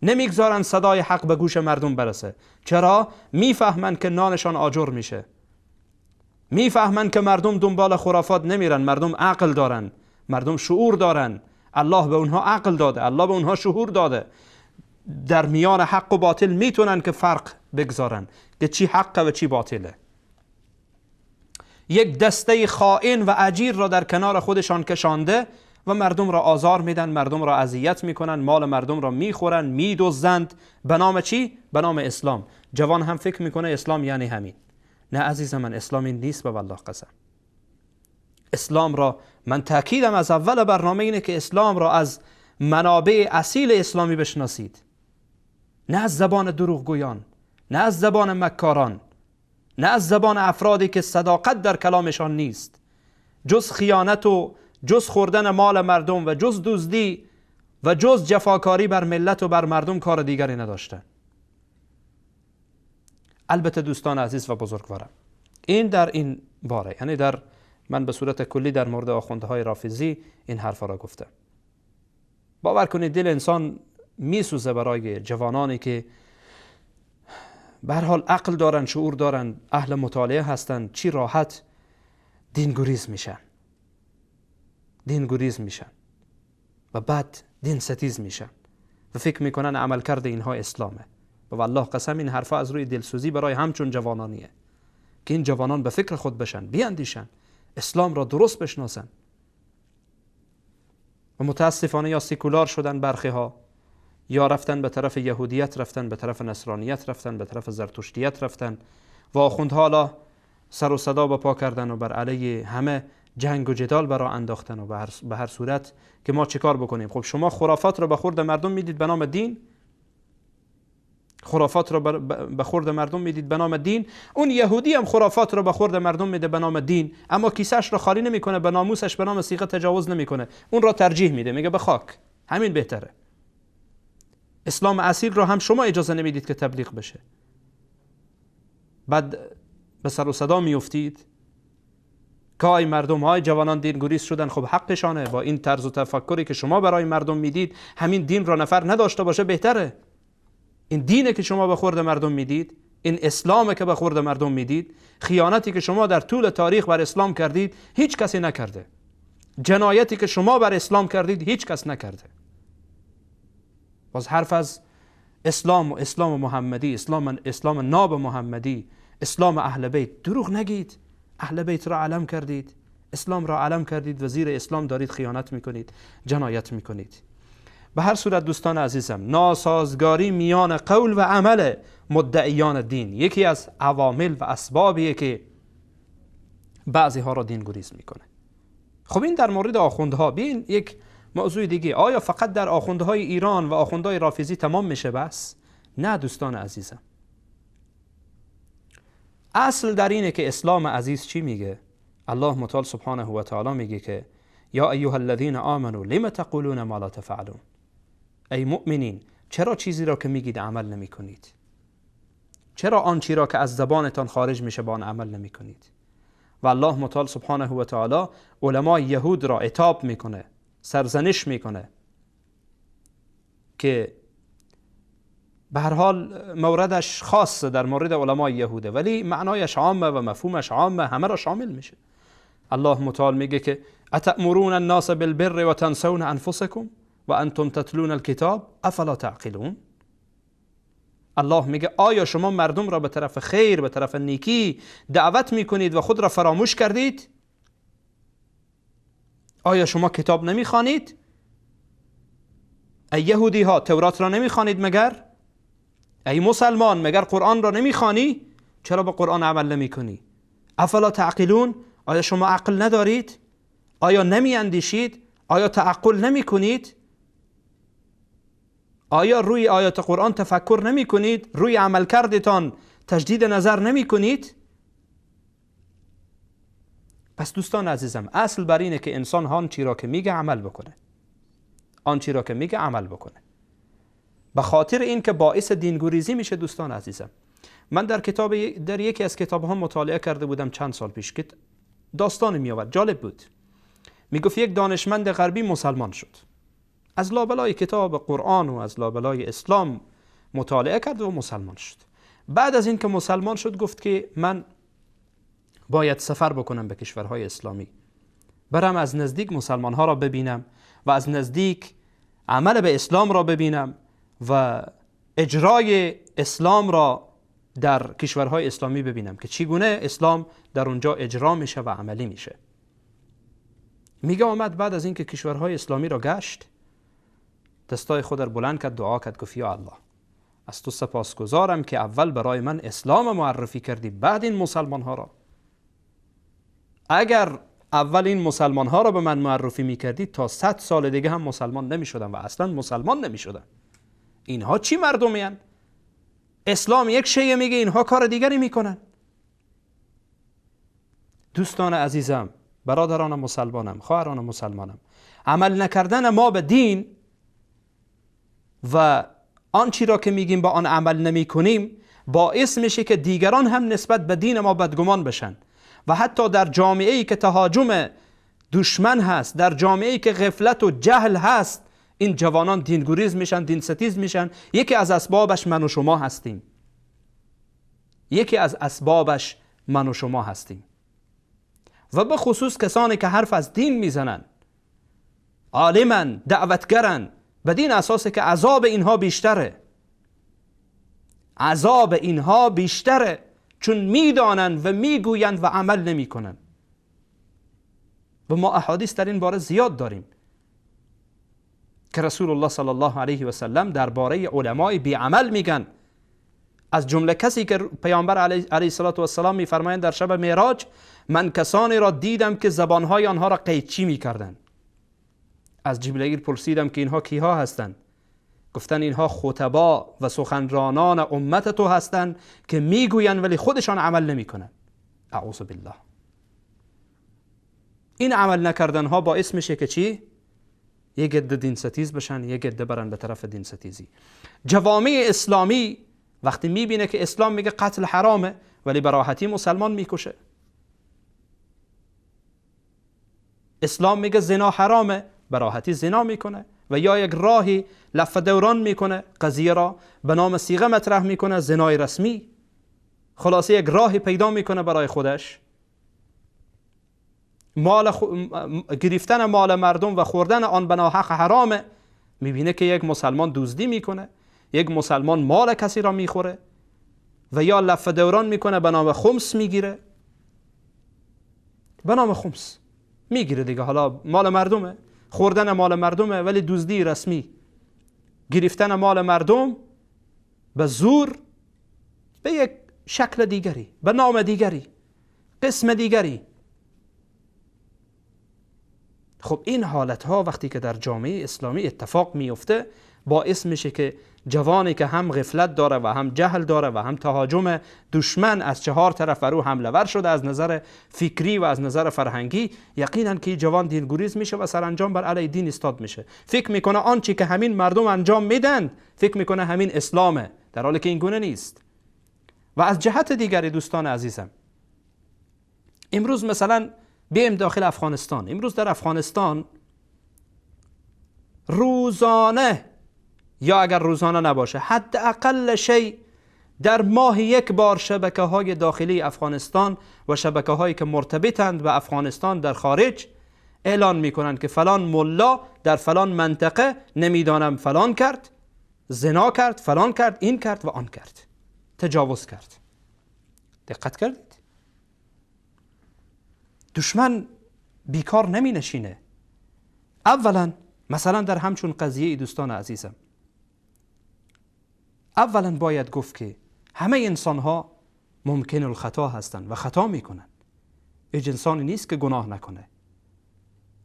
نمیگذارن صدای حق به گوش مردم برسه. چرا؟ میفهمن که نانشان آجر میشه، میفهمن که مردم دنبال خرافات نمیرن، مردم عقل دارن، مردم شعور دارن، الله به اونها عقل داده، الله به اونها شعور داده، در میان حق و باطل میتونن که فرق بگذارن که چی حقه و چی باطله. یک دسته خائن و اجیر را در کنار خودشان کشانده و مردم را آزار میدن، مردم را اذیت میکنن، مال مردم را میخورن، میدزدند. به نام چی؟ به نام اسلام. جوان هم فکر میکنه اسلام یعنی همین. نه عزیز من، اسلام این نیست، به والله قسم. اسلام را من تاکیدم از اول برنامه اینه که اسلام را از منابع اصیل اسلامی بشناسید، نه از زبان دروغگویان، نه از زبان مکاران، نه از زبان افرادی که صداقت در کلامشان نیست، جز خیانت و جز خوردن مال مردم و جز دزدی و جز جفاکاری بر ملت و بر مردم کار دیگری نداشتن. البته دوستان عزیز و بزرگوارم، این در این باره، یعنی در من به صورت کلی در مورد آخوندهای رافضی این حرفا را گفتم. باور کنید دل انسان میسوزه برای جوانانی که به هر حال عقل دارن، شعور دارن، اهل مطالعه هستن، چی راحت دینگریز میشن، دینگریز میشن و بعد دین ستیز میشن و فکر میکنن عملکرد اینها اسلامه. و والله قسم این حرفا از روی دلسوزی برای همچون جوانانیه که این جوانان به فکر خود بشن، بیاندیشن، اسلام را درست بشناسن. و متاسفانه یا سیکولار شدن برخی ها، یا رفتن به طرف یهودیت رفتن، به طرف نصرانیت رفتن، به طرف زرتشتیت رفتن و آخوندها حالا سر و صدا به پا کردن و بر علیه همه جنگ و جدال برا انداختن و به هر صورت که ما چیکار بکنیم. خب شما خرافات را به خورد مردم میدید به نام دین، خرافات را به خورد مردم میدید به نام دین. اون یهودی هم خرافات را به خورد مردم میده به نام دین، اما کیسهش را خالی نمیکنه، به ناموسش به نام صیغه تجاوز نمیکنه، اون را ترجیح میده، میگه به خاک، همین بهتره. اسلام اصیل را هم شما اجازه نمیدید که تبلیغ بشه، بعد به سر و صدا میافتید که ای مردم های جوانان دین گریز شدن. خب حقشانه، با این طرز و تفکری که شما برای مردم میدید همین دین را نفر نداشته باشه بهتره. این دینه که شما به خورد مردم میدید، این اسلامه که به خورد مردم میدید، خیانتی که شما در طول تاریخ بر اسلام کردید هیچ کسی نکرده، جنایتی که شما بر اسلام کردید هیچ کس نکرده. باز حرف از اسلام و اسلام محمدی، اسلام ناب محمدی، اسلام اهل بیت. دروغ نگید. اهل بیت را علم کردید، اسلام را علم کردید و زیر اسلام دارید خیانت میکنید، جنایت میکنید. به هر صورت دوستان عزیزم، ناسازگاری میان قول و عمل مدعیان دین یکی از عوامل و اسبابیه که بعضی ها را دین گریز میکنه. خب این در مورد آخوندها. ببین یک موضوع دیگه، آیا فقط در آخوندهای ایران و آخوندهای رافضی تمام میشه بس؟ نه دوستان عزیزم، اصل در اینه که اسلام عزیز چی میگه؟ الله متعال سبحانه و تعالی میگه که یا ایها الذین آمنوا لم تقولون ما لا تفعلون. ای مؤمنین، چرا چیزی را که میگید عمل نمی کنید؟ چرا آنچی را که از زبانتان خارج میشه با آن عمل نمی کنید؟ و الله متعال سبحانه و تعالی علمای یهود را عتاب میکنه، سرزنش میکنه که به هر حال موردش خاصه در مورد علمای یهوده، ولی معنایش عامه و مفهومش عامه، همه را شامل میشه. الله متعال میگه که اتأمرون الناس بالبر و تنسون انفسکم و انتم تتلون الکتاب افلا تعقلون. الله میگه آیا شما مردم را به طرف خیر، به طرف نیکی دعوت میکنید و خود را فراموش کردید؟ آیا شما کتاب نمیخوانید؟ ای یهودی ها تورات را نمیخوانید مگر؟ ای مسلمان مگر قرآن را نمیخوانی؟ چرا به قرآن عمل نمیکنی؟ افلا تعقلون؟ آیا شما عقل ندارید؟ آیا نمیاندیشید؟ آیا تعقل نمیکنید؟ آیا روی آیات قرآن تفکر نمی کنید؟ روی عملکردتان تجدید نظر نمی کنید؟ پس دوستان عزیزم، اصل بر اینه که انسان آنچی را که میگه عمل بکنه، آنچی را که میگه عمل بکنه، به خاطر این که باعث دینگریزی میشه. دوستان عزیزم، من در یکی از کتاب ها مطالعه کرده بودم چند سال پیش که داستان می آورد، جالب بود. میگفت یک دانشمند غربی مسلمان شد، از لابلای کتاب قرآن و از لابلای اسلام مطالعه کرد و مسلمان شد. بعد از اینکه مسلمان شد گفت که من باید سفر بکنم به کشورهای اسلامی، برم از نزدیک مسلمان ها را ببینم و از نزدیک عمل به اسلام را ببینم و اجرای اسلام را در کشورهای اسلامی ببینم که چگونه اسلام در اونجا اجرا میشه و عملی میشه. میگه آمد بعد از اینکه کشورهای اسلامی را گشت، دستای خود را بلند کرد، دعا کرد، گفت یا الله از تو سپاسگزارم که اول برای من اسلام معرفی کردی، بعد این مسلمان ها را. اگر اول این مسلمان ها را به من معرفی میکردی تا 100 سال دیگه هم مسلمان نمیشدم و اصلا مسلمان نمیشدم. اینها چی مردمی هن؟ اسلام یک شیء میگه، اینها کار دیگری میکنن. دوستان عزیزم، برادران مسلمانم، خواهران مسلمانم، عمل نکردن ما به دین و آنچی را که میگیم با آن عمل نمی کنیم باعث میشه که دیگران هم نسبت به دین ما بدگمان بشن و حتی در جامعه‌ای که تهاجم دشمن هست، در جامعه‌ای که غفلت و جهل هست، این جوانان دینگریز میشن، دین ستیز میشن. یکی از اسبابش من و شما هستیم. یکی از اسبابش من و شما هستیم و به خصوص کسانی که حرف از دین میزنن، عالمن، دعوتگرن، بدین اساس که عذاب اینها بیشتره، عذاب اینها بیشتره، چون میدانند و میگویند و عمل نمیکنن. و ما احادیث در این باره زیاد داریم که رسول الله صلی الله علیه و سلم درباره علمای بی عمل میگن. از جمله کسی که پیامبر علیه الصلاة والسلام میفرمایند در شب معراج من کسانی را دیدم که زبانهای آنها را قیچی میکردند. از جبرئیل پرسیدم که اینها کیها هستند؟ گفتن اینها خطبا و سخنرانان امت تو هستند که میگویند ولی خودشان عمل نمیکنند. اعوذ بالله. این عمل نکردن ها باعث میشه که چی؟ یک عده دین ستیز بشن، یک عده برن به طرف دین ستیزی. جوامع اسلامی وقتی میبینه که اسلام میگه قتل حرامه ولی به راحتی مسلمان میکشه، اسلام میگه زنا حرامه، به راحتی زنا میکنه و یا یک راهی لف دوران میکنه، قضیه را به نام صیغه مطرح میکنه، زنای رسمی، خلاصه یک راهی پیدا میکنه برای خودش. مال گرفتن مال مردم و خوردن آن به ناحق حرامه، میبینه که یک مسلمان دزدی میکنه، یک مسلمان مال کسی را میخوره و یا لف دوران میکنه، به نام خمس میگیره، به نام خمس میگیره دیگه، حالا مال مردمه، خوردن مال مردمه، ولی دزدی رسمی، گرفتن مال مردم به زور، به یک شکل دیگری، به نام دیگری، قسم دیگری. خب این حالت ها وقتی که در جامعه اسلامی اتفاق میفته، باعث میشه که جوانی که هم غفلت داره و هم جهل داره و هم تهاجم دشمن از چهار طرف بر او حمله ور شده از نظر فکری و از نظر فرهنگی، یقینا که جوان دینگریز میشه و سرانجام بر علیه دین استاد میشه. فکر میکنه آنچه که همین مردم انجام میدن، فکر میکنه همین اسلامه، در حالی که این گونه نیست. و از جهت دیگری دوستان عزیزم، امروز مثلا بیایم داخل افغانستان. امروز در افغانستان روزانه، یا اگر روزانه نباشه حداقل شی در ماه یک بار، شبکه های داخلی افغانستان و شبکه هایی که مرتبطند به افغانستان در خارج اعلان میکنند که فلان ملا در فلان منطقه نمیدانم فلان کرد، زنا کرد، فلان کرد، این کرد و آن کرد، تجاوز کرد. دقت کردید؟ دشمن بیکار نمی نشینه. اولا مثلا در همچون قضیه دوستان عزیزم، اولا باید گفت که همه انسان ها ممکن الخطا هستند و خطا میکنن. هیچ انسانی نیست که گناه نکنه.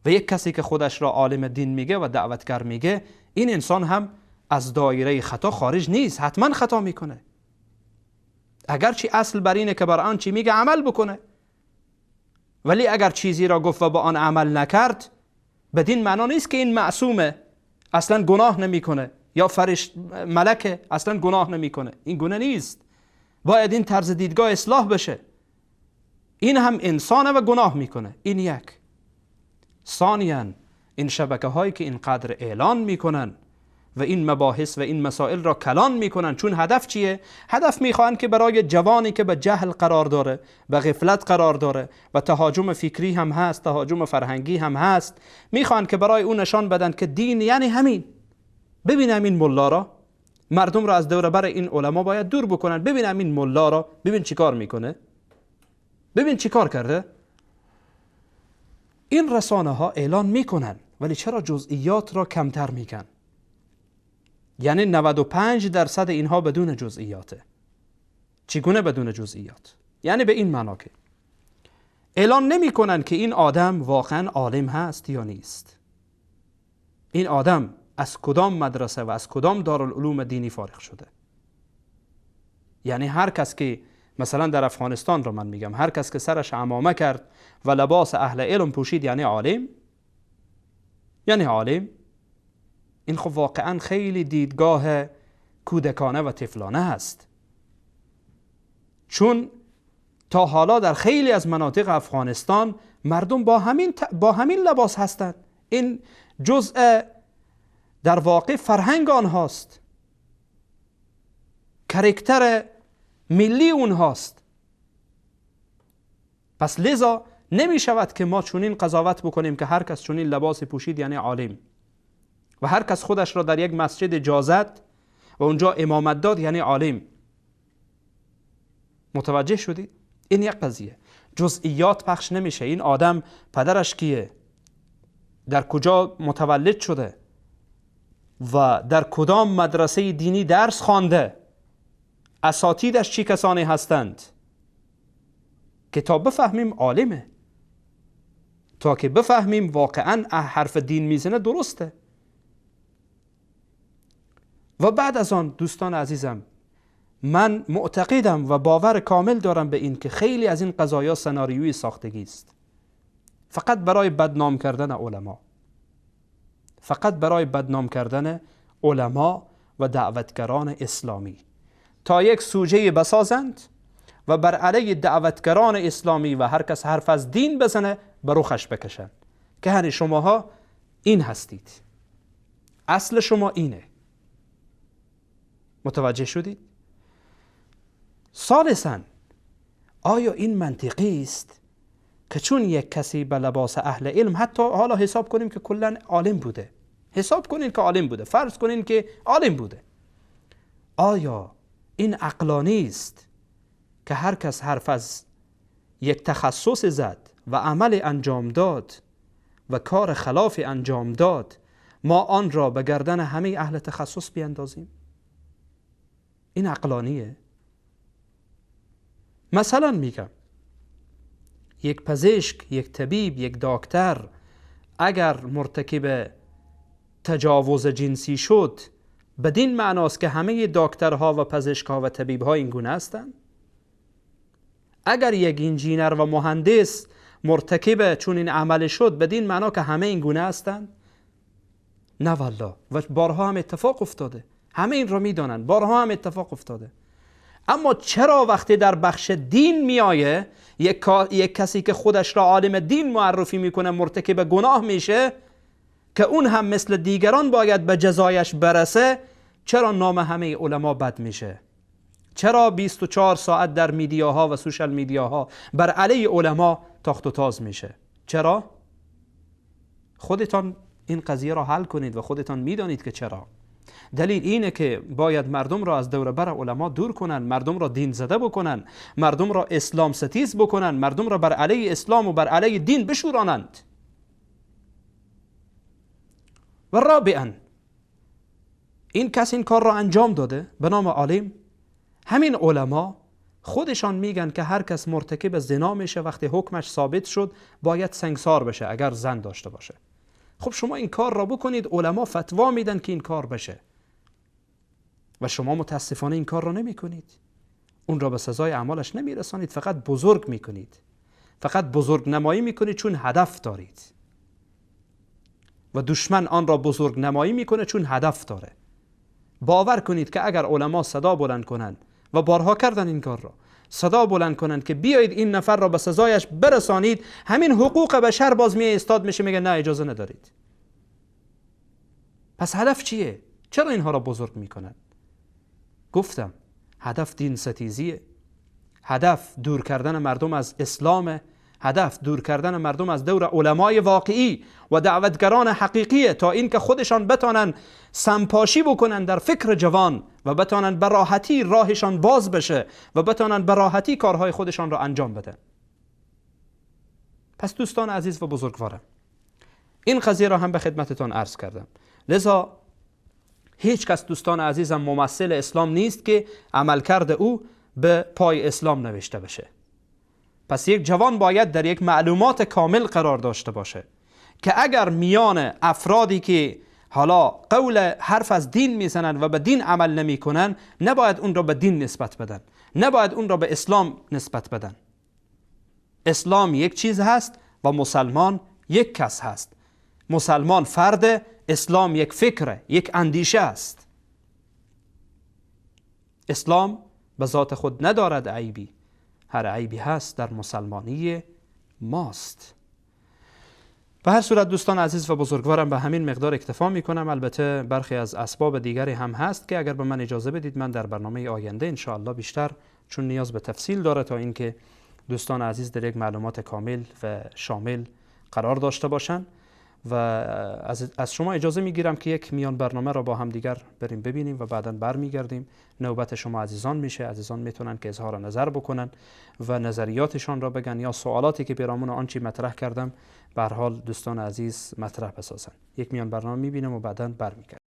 و یک کسی که خودش را عالم دین میگه و دعوتگر میگه، این انسان هم از دایره خطا خارج نیست، حتما خطا میکنه. اگرچه اصل بر اینه که بر آن چی میگه عمل بکنه، ولی اگر چیزی را گفت و با آن عمل نکرد، بدین معنا نیست که این معصومه، اصلا گناه نمیکنه، یا فرشت ملکه اصلا گناه نمیکنه. این گونه نیست. باید این طرز دیدگاه اصلاح بشه. این هم انسانه و گناه میکنه. این یک. ثانیا این شبکه هایی که اینقدر اعلان میکنن و این مباحث و این مسائل را کلان میکنن، چون هدف چیه؟ هدف میخوان که برای جوانی که به جهل قرار داره، به غفلت قرار داره و تهاجم فکری هم هست، تهاجم فرهنگی هم هست، میخوان که برای او نشان بدن که دین یعنی همین. ببینم این ملا را، مردم را از دور بر این علما باید دور بکنن. ببینم این ملا را، ببین چیکار میکنه، ببین چیکار کرده. این رسانه ها اعلان میکنن، ولی چرا جزئیات را کمتر میگن؟ یعنی 95% اینها بدون جزئیاته. چگونه بدون جزئیات؟ یعنی به این معنا که اعلان نمی کنن که این آدم واقعا عالم هست یا نیست، این آدم از کدام مدرسه و از کدام دارالعلوم دینی فارغ شده. یعنی هر کس که مثلا در افغانستان رو من میگم، هر کس که سرش عمامه کرد و لباس اهل علم پوشید یعنی عالم، یعنی عالم. این خب واقعا خیلی دیدگاه کودکانه و طفلانه هست، چون تا حالا در خیلی از مناطق افغانستان مردم با همین لباس هستند. این جزء در واقع فرهنگ آنهاست، کرکتر ملی اونهاست. پس لذا نمی شود که ما چنین قضاوت بکنیم که هر کس چنین لباس پوشید یعنی عالم، و هر کس خودش را در یک مسجد اجازت و اونجا امامت داد یعنی عالم. متوجه شدید؟ این یک قضیه. جزئیات پخش نمیشه. این آدم پدرش کیه، در کجا متولد شده و در کدام مدرسه دینی درس خوانده، اساتیدش چی کسانی هستند، که تا بفهمیم عالمه، تا که بفهمیم واقعا حرف دین میزنه درسته. و بعد از آن دوستان عزیزم، من معتقدم و باور کامل دارم به این که خیلی از این قضایا سناریوی ساختگی است، فقط برای بدنام کردن علما، فقط برای بدنام کردن علما و دعوتگران اسلامی، تا یک سوژه بسازند و بر علیه دعوتگران اسلامی و هر کس حرف از دین بزنه بر رخش بکشند که هنی شماها این هستید، اصل شما اینه. متوجه شدید؟ ثالثاً، آیا این منطقی است که چون یک کسی به لباس اهل علم، حتی حالا حساب کنیم که کلا عالم بوده، حساب کنیم که عالم بوده، فرض کنیم که عالم بوده، آیا این عقلانی است که هر کس حرف از یک تخصص زد و عمل انجام داد و کار خلاف انجام داد، ما آن را به گردن همه اهل تخصص بیندازیم؟ این عقلانیه؟ مثلا میگم یک پزشک، یک طبیب، یک دکتر اگر مرتکب تجاوز جنسی شد، بدین معناست که همه دکترها و پزشکها و طبیبها این گونه هستند؟ اگر یک انجینر و مهندس مرتکب چون این عمل شد، بدین معنا که همه این گونه هستند؟ نه والله. و بارها هم اتفاق افتاده، همه این را میدانند، بارها هم اتفاق افتاده. اما چرا وقتی در بخش دین میایه، یک کسی که خودش را عالم دین معرفی میکنه مرتکب گناه میشه که اون هم مثل دیگران باید به جزایش برسه، چرا نام همه علما بد میشه؟ چرا 24 ساعت در میدیاها و سوشال میدیاها بر علیه علما تاخت و تاز میشه؟ چرا؟ خودتان این قضیه را حل کنید و خودتان میدانید که چرا. دلیل اینه که باید مردم را از دور بر علما دور کنن، مردم را دین زده بکنن، مردم را اسلام ستیز بکنن، مردم را بر علیه اسلام و بر علیه دین بشورانند. و رابعا این کس این کار را انجام داده به نام عالم. همین علما خودشان میگن که هر کس مرتکب زنا میشه وقتی حکمش ثابت شد باید سنگسار بشه اگر زن داشته باشه. خب شما این کار را بکنید، علما فتوا میدن که این کار بشه و شما متاسفانه این کار را نمی کنید، اون را به سزای اعمالش نمیرسانید، فقط بزرگ میکنید، فقط بزرگ نمایی میکنید چون هدف دارید و دشمن آن را بزرگ نمایی میکنه چون هدف داره. باور کنید که اگر علما صدا بلند کنند و بارها کردن این کار را، صدا بلند کنند که بیایید این نفر را به سزایش برسانید، همین حقوق بشر باز می ایستاد میشه، میگه نه اجازه ندارید. پس هدف چیه؟ چرا اینها را بزرگ میکنن؟ گفتم هدف دین ستیزیه، هدف دور کردن مردم از اسلام، هدف دور کردن مردم از دور علمای واقعی و دعوتگران حقیقیه تا اینکه خودشان بتانن سمپاشی بکنن در فکر جوان و بتانن به راحتی راهشان باز بشه و بتانن به راحتی کارهای خودشان را انجام بدن. پس دوستان عزیز و بزرگوارم، این قضیه را هم به خدمتتان عرض کردم. لذا هیچ کس دوستان عزیزم ممثل اسلام نیست که عملکرد او به پای اسلام نوشته بشه. پس یک جوان باید در یک معلومات کامل قرار داشته باشه که اگر میان افرادی که حالا قول حرف از دین میزنن و به دین عمل نمیکنن، نباید اون را به دین نسبت بدن، نباید اون را به اسلام نسبت بدن. اسلام یک چیز هست و مسلمان یک کس هست. مسلمان فرد، اسلام یک فکره، یک اندیشه است. اسلام به ذات خود ندارد عیبی، هر عیبی هست در مسلمانی ماست. به هر صورت دوستان عزیز و بزرگوارم به همین مقدار اکتفا میکنم. البته برخی از اسباب دیگری هم هست که اگر به من اجازه بدید من در برنامه آینده انشاءالله بیشتر، چون نیاز به تفصیل داره تا اینکه دوستان عزیز در یک معلومات کامل و شامل قرار داشته باشن، و از شما اجازه میگیرم که یک میان برنامه را با هم دیگر بریم ببینیم و بعدا برمیگردیم. نوبت شما عزیزان میشه، عزیزان میتونن که اظهار نظر بکنن و نظریاتشان را بگن یا سوالاتی که پیرامون آنچه مطرح کردم به هر حال دوستان عزیز مطرح بسازن. یک میان برنامه میبینم و بعدا برمیگردیم.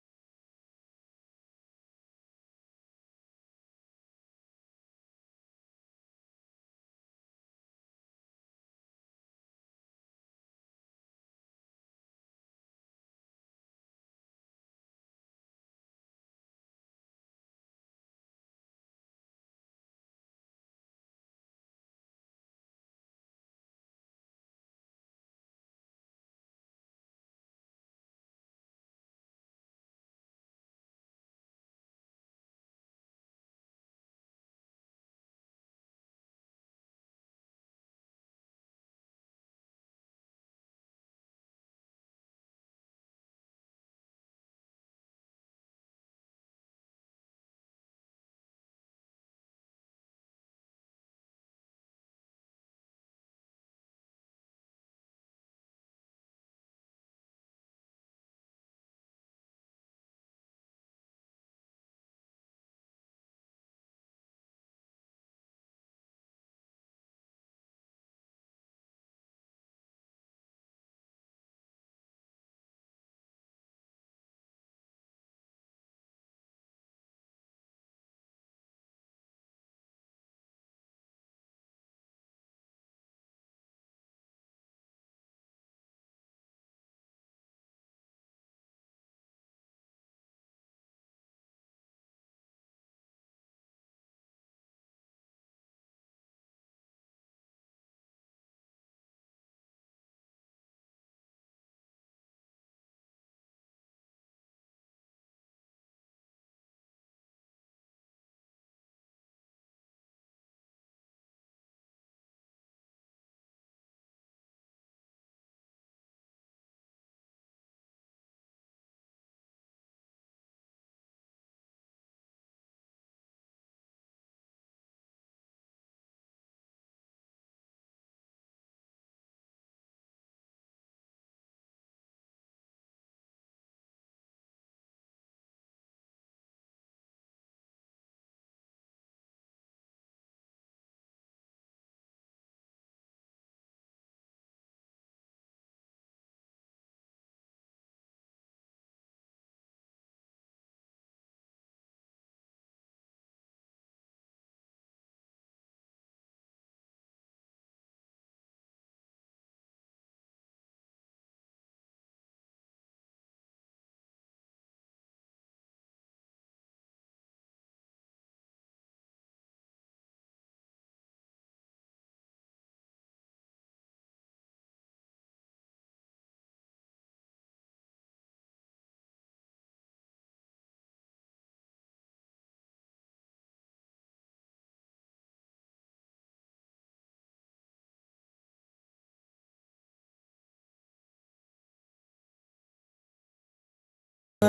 با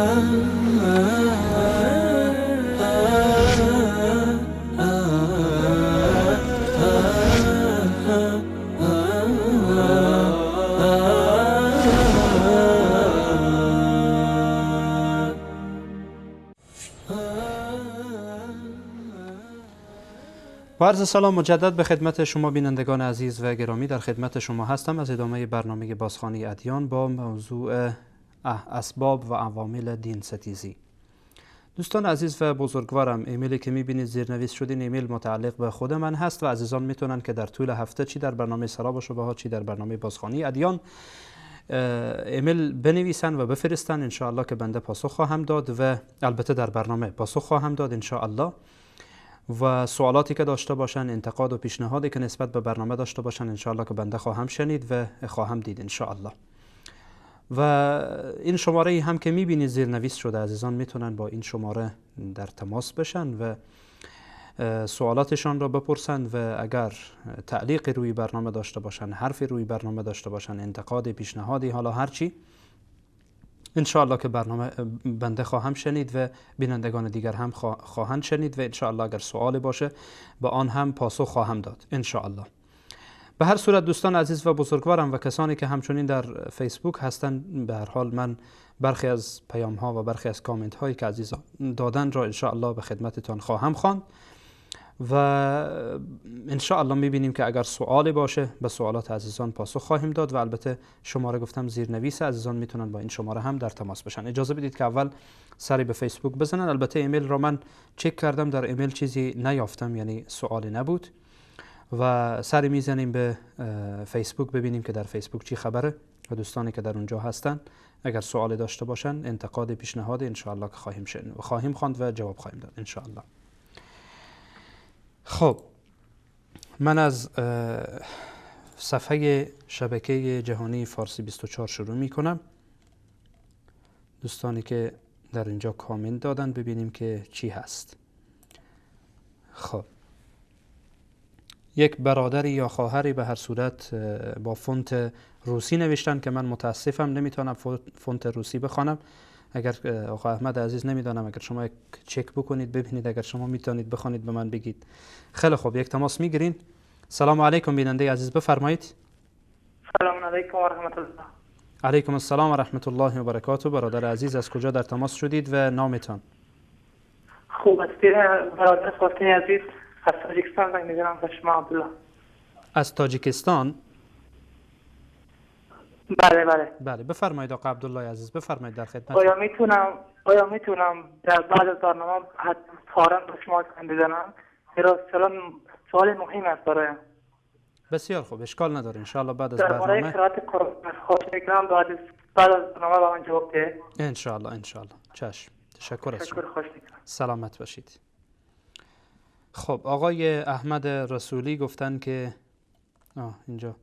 عرض سلام مجدد به خدمت شما بینندگان عزیز و گرامی، در خدمت شما هستم از ادامه برنامه بازخوانی ادیان با موضوع اسباب و عوامل دین ستیزی. دوستان عزیز و بزرگوارم، ایمیلی که میبینید زیرنویس شد این ایمیل متعلق به خود من هست و عزیزان میتونن که در طول هفته چی در برنامه سراب و شبهات چی در برنامه بازخوانی ادیان ایمیل بنویسن و بفرستن، انشاءالله که بنده پاسخ خواهم داد و البته در برنامه پاسخ خواهم داد انشاءالله. و سوالاتی که داشته باشن، انتقاد و پیشنهادی که نسبت به برنامه داشته باشن، انشاءالله که بنده خواهم شنید و خواهم دید انشاءالله. و این شماره هم که میبینید زیرنویس شده، عزیزان میتونن با این شماره در تماس بشن و سوالاتشان را بپرسند و اگر تعلیق روی برنامه داشته باشن، حرفی روی برنامه داشته باشن، انتقاد، پیشنهادی، حالا هرچی، انشاءالله که برنامه بنده خواهم شنید و بینندگان دیگر هم خواهند شنید و انشاءالله اگر سوالی باشه به آن هم پاسخ خواهم داد انشاءالله. به هر صورت دوستان عزیز و بزرگوارم و کسانی که همچنین در فیسبوک هستند، به هر حال من برخی از پیام ها و برخی از کامنت هایی که عزیزان دادن را انشاءالله به خدمتتان خواهم خواند و انشاءالله میبینیم که اگر سوالی باشه به سوالات عزیزان پاسخ خواهیم داد و البته شماره گفتم زیرنویس، عزیزان میتونن با این شماره هم در تماس بشن. اجازه بدید که اول سری به فیسبوک بزنن. البته ایمیل را من چک کردم، در ایمیل چیزی نیافتم، یعنی سوالی نبود و سری میزنیم به فیسبوک ببینیم که در فیسبوک چی خبره و دوستانی که در اونجا هستن اگر سوالی داشته باشن، انتقاد، پیشنهاد، انشاءالله که خواهیم شنید و خواهیم خواند و جواب خواهیم داد انشاءالله. خب من از صفحه شبکه جهانی فارسی 24 شروع می کنم. دوستانی که در اینجا کامنت دادن ببینیم که چی هست. خب یک برادری یا خواهری به هر صورت با فونت روسی نوشتن که من متاسفم نمیتونم فونت روسی بخوانم. اگر آقا احمد عزیز نمیدانم، اگر شما یک چک بکنید ببینید، اگر شما میتونید بخوانید به من بگید. خیلی خوب، یک تماس میگیرین. سلام علیکم بیننده عزیز، بفرمایید. سلام علیکم و رحمت الله. علیکم السلام و رحمت الله و برکاته. برادر عزیز از کجا در تماس شدید و نامتان؟ خوب هستید برادر فاطمه عزیز؟ از تاجیکستان زنگ میزنم به شما عبدالله. از تاجیکستان؟ بله بله بله، بفرمایید آقا عبدالله عزیز، بفرمایید در خدمت. آیا میتونم در بعد از برنامه فوراً به شما زنگ بزنم؟ سوال مهم است برایم. بسیار خوب، اشکال نداره، ان شاء الله بعد از برنامه درباره قرائت قرآن خواهش می‌کنم بعد از برنامه به من جواب ده. ان شاء الله ان شاء الله. چشم، تشکر از شما. سلامت باشید. خب آقای احمد رسولی گفتن که اینجا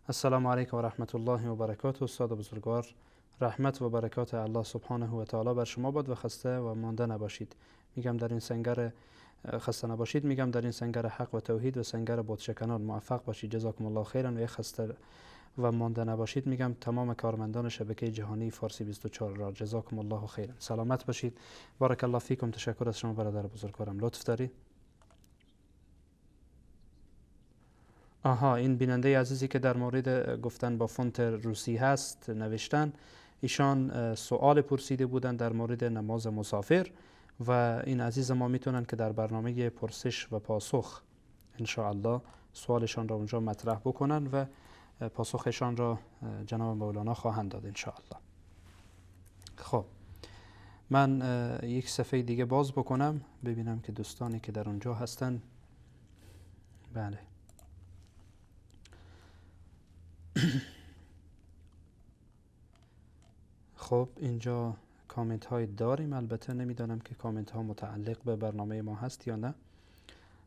السلام علیکم و رحمت الله و برکاته. استاد بزرگوار، رحمت و برکات الله سبحانه و تعالی بر شما باد و خسته و مانده نباشید. میگم در این سنگر خسته نباشید، میگم در این سنگر حق و توحید و سنگر بتشکنان موفق باشید. جزاکم الله خیرا. و خسته و مانده نباشید میگم تمام کارمندان شبکه جهانی فارسی 24 را جزاکم الله خیرا. سلامت باشید. بارک الله فیکم. تشکر از شما برادر بزرگوارم، لطف دارید. آها، این بیننده عزیزی که در مورد گفتن با فونت روسی هست نوشتن، ایشان سوال پرسیده بودن در مورد نماز مسافر و این عزیز ما میتونن که در برنامه پرسش و پاسخ انشاءالله سوالشان را اونجا مطرح بکنن و پاسخشان را جناب مولانا خواهند داد انشاءالله. خب من یک صفحه دیگه باز بکنم ببینم که دوستانی که در اونجا هستن. بله خب اینجا کامنت های داریم، البته نمیدانم که کامنت ها متعلق به برنامه ما هست یا نه.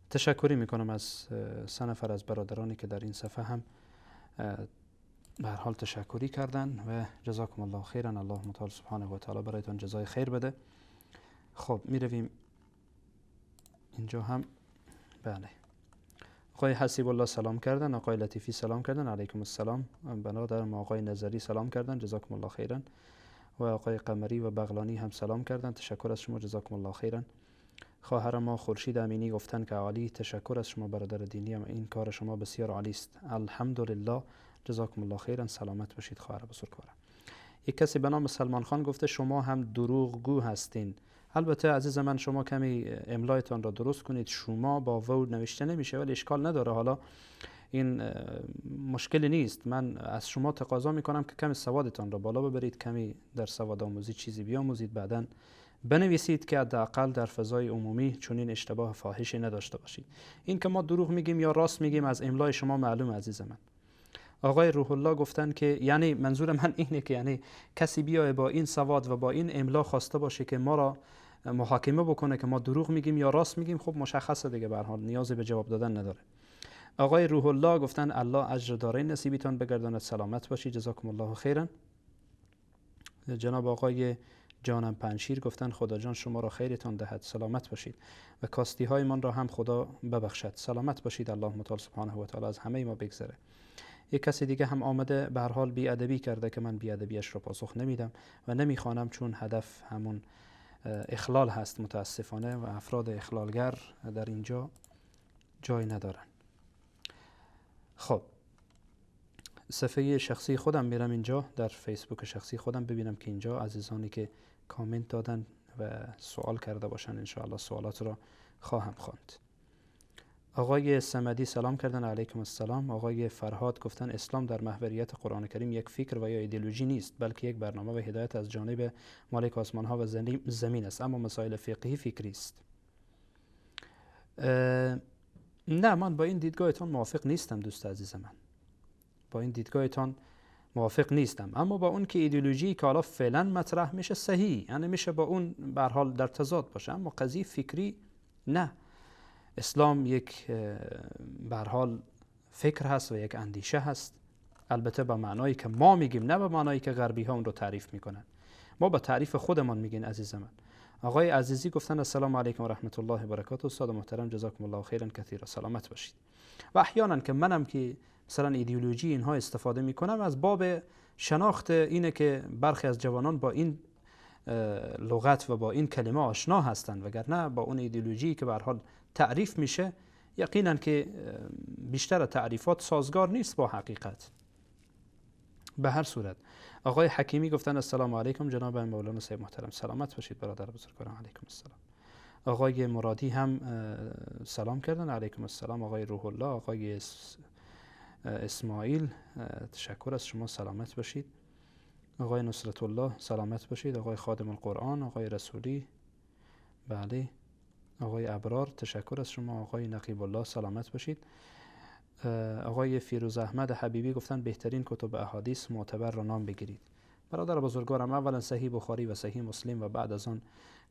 تشکری میکنم از سه نفر از برادرانی که در این صفحه هم به هر حال تشکری کردن و جزاکم الله خیرا. الله متعال سبحانه و تعالی برایتان جزای خیر بده. خب میرویم اینجا هم. بله آقای حسیب الله سلام کردن، آقای لطیفی سلام کردن، علیکم السلام. برادرم آقای نظری سلام کردن، جزاکم الله خیرا. و آقای قمری و بغلانی هم سلام کردن. تشکر از شما، جزاکم الله خیرا. خواهر ما خورشید امینی گفتن که عالی، تشکر از شما برادر دینی، این کار شما بسیار عالی است، الحمدلله، جزاکم الله خیرا، سلامت باشید خواهر بزرگوارم. یک کسی به نام سلمان خان گفته شما هم دروغگو هستین. البته عزیز من شما کمی املایتان را درست کنید، شما با وو نوشته نمیشه ولی اشکال نداره، حالا این مشکلی نیست. من از شما تقاضا میکنم که کمی سوادتان را بالا ببرید، کمی در سواد آموزی چیزی بیاموزید، بعداً بنویسید که حداقل در فضای عمومی چنین اشتباه فاحشی نداشته باشید. این که ما دروغ میگیم یا راست میگیم از املای شما معلوم عزیز من. آقای روح الله گفتن که یعنی منظور من اینه که یعنی کسی بیای با این سواد و با این املا خواسته باشه که ما را محاکمه بکنه که ما دروغ میگیم یا راست میگیم، خب مشخصه دیگه، به هر حال نیازی به جواب دادن نداره. آقای روح الله گفتن الله اجر دارین نصیبتان بگرداند، سلامت باشید، جزاکم الله خیرا. جناب آقای جانم پنشیر گفتن خدا جان شما را خیرتان دهد، سلامت باشید و کاستی های من را هم خدا ببخشد، سلامت باشید، الله متعال سبحانه و تعالی از همه ما بگذره. یک کسی دیگه هم آمده به هر حال بی ادبی کرده که من بی ادبیش را پاسخ نمیدم و نمیخوانم، چون هدف همون اخلال هست متاسفانه و افراد اخلالگر در اینجا جای ندارن. خب صفحه شخصی خودم میرم اینجا در فیسبوک شخصی خودم ببینم که اینجا عزیزانی که کامنت دادن و سوال کرده باشن انشاءالله سوالات را خواهم خواند. آقای صمدی سلام کردن، علیکم السلام. آقای فرهاد گفتن اسلام در محوریت قرآن کریم یک فکر و یا ایدئولوژی نیست، بلکه یک برنامه و هدایت از جانب مالک آسمان ها و زمین است، اما مسائل فقهی فکری است. نه، من با این دیدگاهتان موافق نیستم دوست عزیز من، با این دیدگاهتان موافق نیستم، اما با اون که ایدئولوژی که حالا فعلا مطرح میشه صحیح، یعنی میشه با اون به هر حال در تضاد باشه، اما قضیه فکری نه. اسلام یک به هر حال فکر هست و یک اندیشه هست، البته به معنایی که ما میگیم، نه به معنایی که غربی ها اون رو تعریف میکنن. ما با تعریف خودمان میگیم عزیز من. آقای عزیزی گفتن السلام علیکم و رحمت الله و برکاته، استاد محترم جزاکم الله خیرا کثیرا، سلامت باشید. و احیانا که منم که مثلا ایدئولوژی اینها استفاده میکنم از باب شناخت اینه که برخی از جوانان با این لغت و با این کلمه آشنا هستند، وگرنه با اون ایدئولوژی که به هر حال تعریف میشه یقینا که بیشتر تعریفات سازگار نیست با حقیقت. به هر صورت آقای حکیمی گفتن السلام علیکم جناب مولانا صاحب محترم، سلامت باشید برادر بزرگوارم، علیکم السلام. آقای مرادی هم سلام کردن، علیکم السلام. آقای روح الله، آقای اسماعیل تشکر از شما، سلامت باشید. آقای نصرت الله سلامت باشید. آقای خادم القرآن، آقای رسولی، بله، آقای ابرار تشکر از شما. آقای نقیب الله سلامت باشید. آقای فیروز احمد حبیبی گفتن بهترین کتب احادیث معتبر را نام بگیرید. برادر بزرگوارم، اولا صحیح بخاری و صحیح مسلم و بعد از آن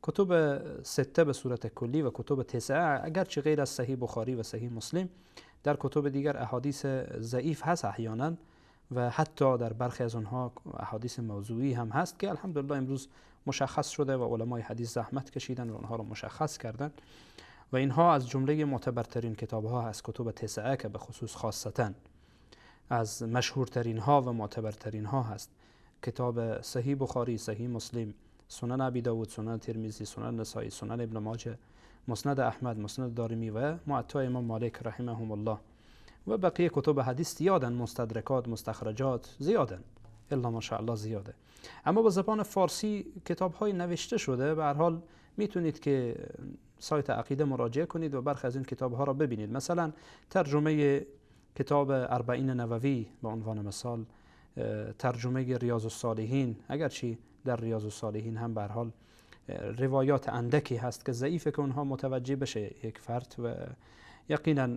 کتب سته به صورت کلی و کتب تسعه، اگرچه غیر از صحیح بخاری و صحیح مسلم در کتب دیگر احادیث ضعیف هست احیانا و حتی در برخی از آنها احادیث موضوعی هم هست که الحمدلله امروز مشخص شده و علمای حدیث زحمت کشیدن و آنها را مشخص کردن و اینها از جمله معتبرترین کتاب ها از کتب تسعه که به خصوص خاصتا از مشهورترین ها و معتبرترین ها هست. کتاب صحیح بخاری، صحیح مسلم، سنن ابی داود، سنن ترمذی، سنن نسائی، سنن ابن ماجه، مسند احمد، مسند دارمی و معطا امام مالک رحمهم الله و بقیه کتب حدیث زیادن، مستدرکات، مستخرجات زیادن، الا ماشاءالله زیاده. اما با زبان فارسی کتاب های نوشته شده، به هر حال میتونید که سایت عقیده مراجعه کنید و برخی از این کتاب ها را ببینید. مثلا ترجمه کتاب اربعین نووی به عنوان مثال، ترجمه ریاض الصالحین، اگرچه در ریاض الصالحین هم به هر حال روایات اندکی هست که ضعیفه که اونها متوجه بشه یک فرد و یقینا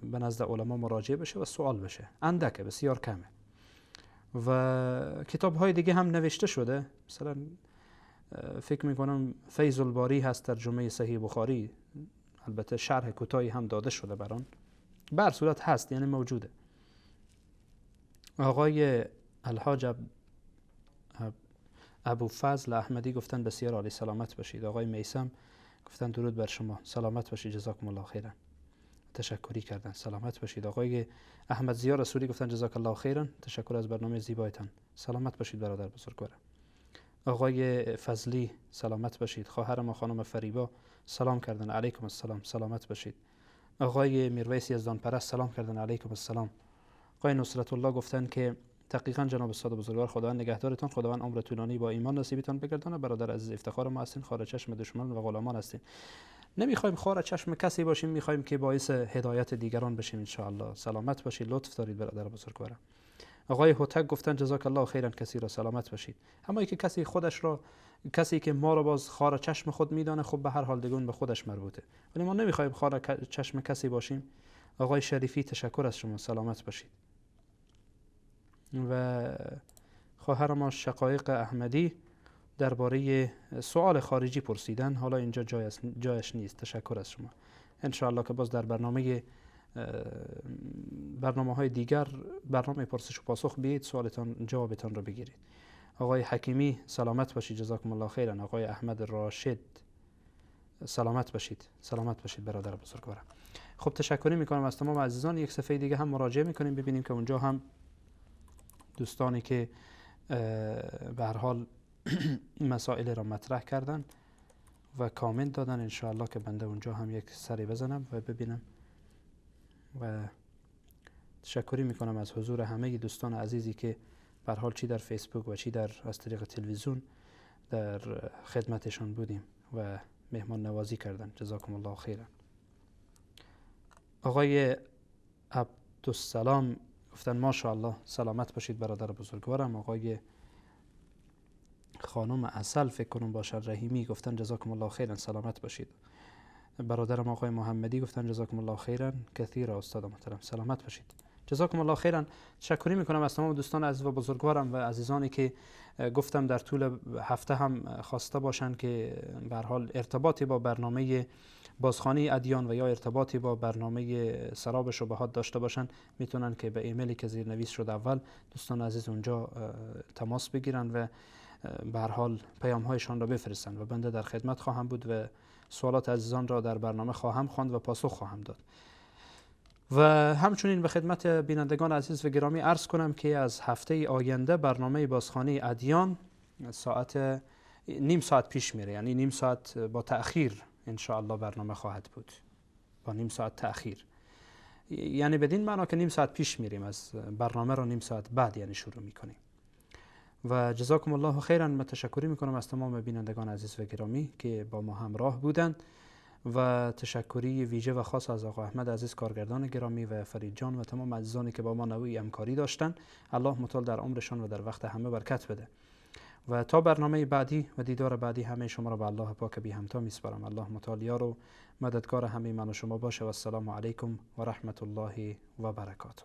به نزد علما مراجعه بشه و سوال بشه، اندکه، بسیار کمه. و کتاب های دیگه هم نوشته شده، مثلا فکر میکنم فیض الباری هست ترجمه صحیح بخاری، البته شرح کوتاهی هم داده شده بران، به هر صورت هست، یعنی موجوده. آقای الحاج ابو فضل احمدی گفتن بسیار عالی، سلامت باشید. آقای میثم گفتن درود بر شما، سلامت باشید، جزاکم الله خیرا، تشکری کردن، سلامت باشید. آقای احمد ضیا رسولی گفتن جزاک الله خیرا، تشکر از برنامه زیبایتان، سلامت باشید برادر بزرگوارم. آقای فضلی سلامت باشید. خواهر ما خانم فریبا سلام کردن، علیکم السلام، سلامت باشید. آقای میرویس یزدان پرست سلام کردن، علیکم السلام. آقای نصرت الله گفتن که دقیقاً جناب استاد بزرگوار، خداوند نگهدارتان، خداوند عمر طولانی با ایمان نصیبتان بگردانه. برادر عزیز افتخار ما هستین، خار چشم دشمن و غلامان هستین. نمیخوایم خار چشم کسی باشیم، میخوایم که باعث هدایت دیگران بشیم ان شاء الله. سلامت باشید، لطف دارید برادر بزرگوارم. آقای هوتک گفتن جزاک الله خیرا کثیرا، سلامت باشید. اما که کسی خودش را، کسی که ما را باز خار چشم خود میدانه، خب به هر حال دیگه به خودش مربوطه، ولی ما نمیخوایم خار چشم کسی باشیم. آقای شریفی تشکر از شما، سلامت باشید. و خواهر ما شقایق احمدی درباره سوال خارجی پرسیدن، حالا اینجا جایش نیست، تشکر از شما. انشاءالله که باز در برنامه های دیگر، برنامه پرسش و پاسخ بیاید، سوالتان جوابتان را بگیرید. آقای حکیمی سلامت باشید، جزاکم الله خیرا. آقای احمد راشد سلامت باشید، سلامت باشید برادر بزرگوارم. خب تشکری میکنم از تمام عزیزان. یک صفحه دیگه هم مراجعه میکنیم، ببینیم که اونجا هم دوستانی که به هر حال مسائل را مطرح کردن و کامنت دادن، انشاءالله که بنده اونجا هم یک سری بزنم و ببینم. و تشکری میکنم از حضور همه دوستان عزیزی که به هر حال چی در فیسبوک و چی در از طریق تلویزیون در خدمتشان بودیم و مهمان نوازی کردن، جزاکم الله خیرا. آقای عبدالسلام گفتن ماشاءالله، سلامت باشید برادر بزرگوارم. آقای خانم عسل فکر کنم باشد رحیمی گفتن جزاکم الله خیرا، سلامت باشید. برادرم آقای محمدی گفتن جزاکم الله خیرا کثیرا، استاد محترم سلامت باشید، جزاکم الله خیرا. تشکری میکنم از تمام دوستان عزیز و بزرگوارم و عزیزانی که گفتم در طول هفته هم خواسته باشند که به هر حال ارتباطی با برنامه بازخوانی ادیان و یا ارتباطی با برنامه سراب شبهات داشته باشن، میتونن که به ایمیلی که زیرنویس شد اول دوستان عزیز اونجا تماس بگیرن و به هر حال پیام هایشان را بفرستن و بنده در خدمت خواهم بود و سوالات عزیزان را در برنامه خواهم خواند و پاسخ خواهم داد. و همچنین به خدمت بینندگان عزیز و گرامی عرض کنم که از هفته آینده برنامه بازخوانی ادیان ساعت نیم ساعت پیش میره، یعنی نیم ساعت با تأخیر انشاءالله برنامه خواهد بود، با نیم ساعت تأخیر، یعنی بدین معنا که نیم ساعت پیش میریم از برنامه را، نیم ساعت بعد یعنی شروع میکنیم. و جزاکم الله خیرا. من تشکری میکنم از تمام بینندگان عزیز و گرامی که با ما همراه بودند و تشکری ویژه و خاص از آقا احمد عزیز کارگردان گرامی و فرید جان و تمام عزیزانی که با ما نوعی همکاری داشتند. الله متعال در عمرشان و در وقت همه برکت بده. و تا برنامه بعدی و دیدار بعدی همه شما را به الله پاک بی همتا میسپارم. الله متعال یار و مددگار همه من و شما باشه. و السلام علیکم و رحمت الله و برکاته.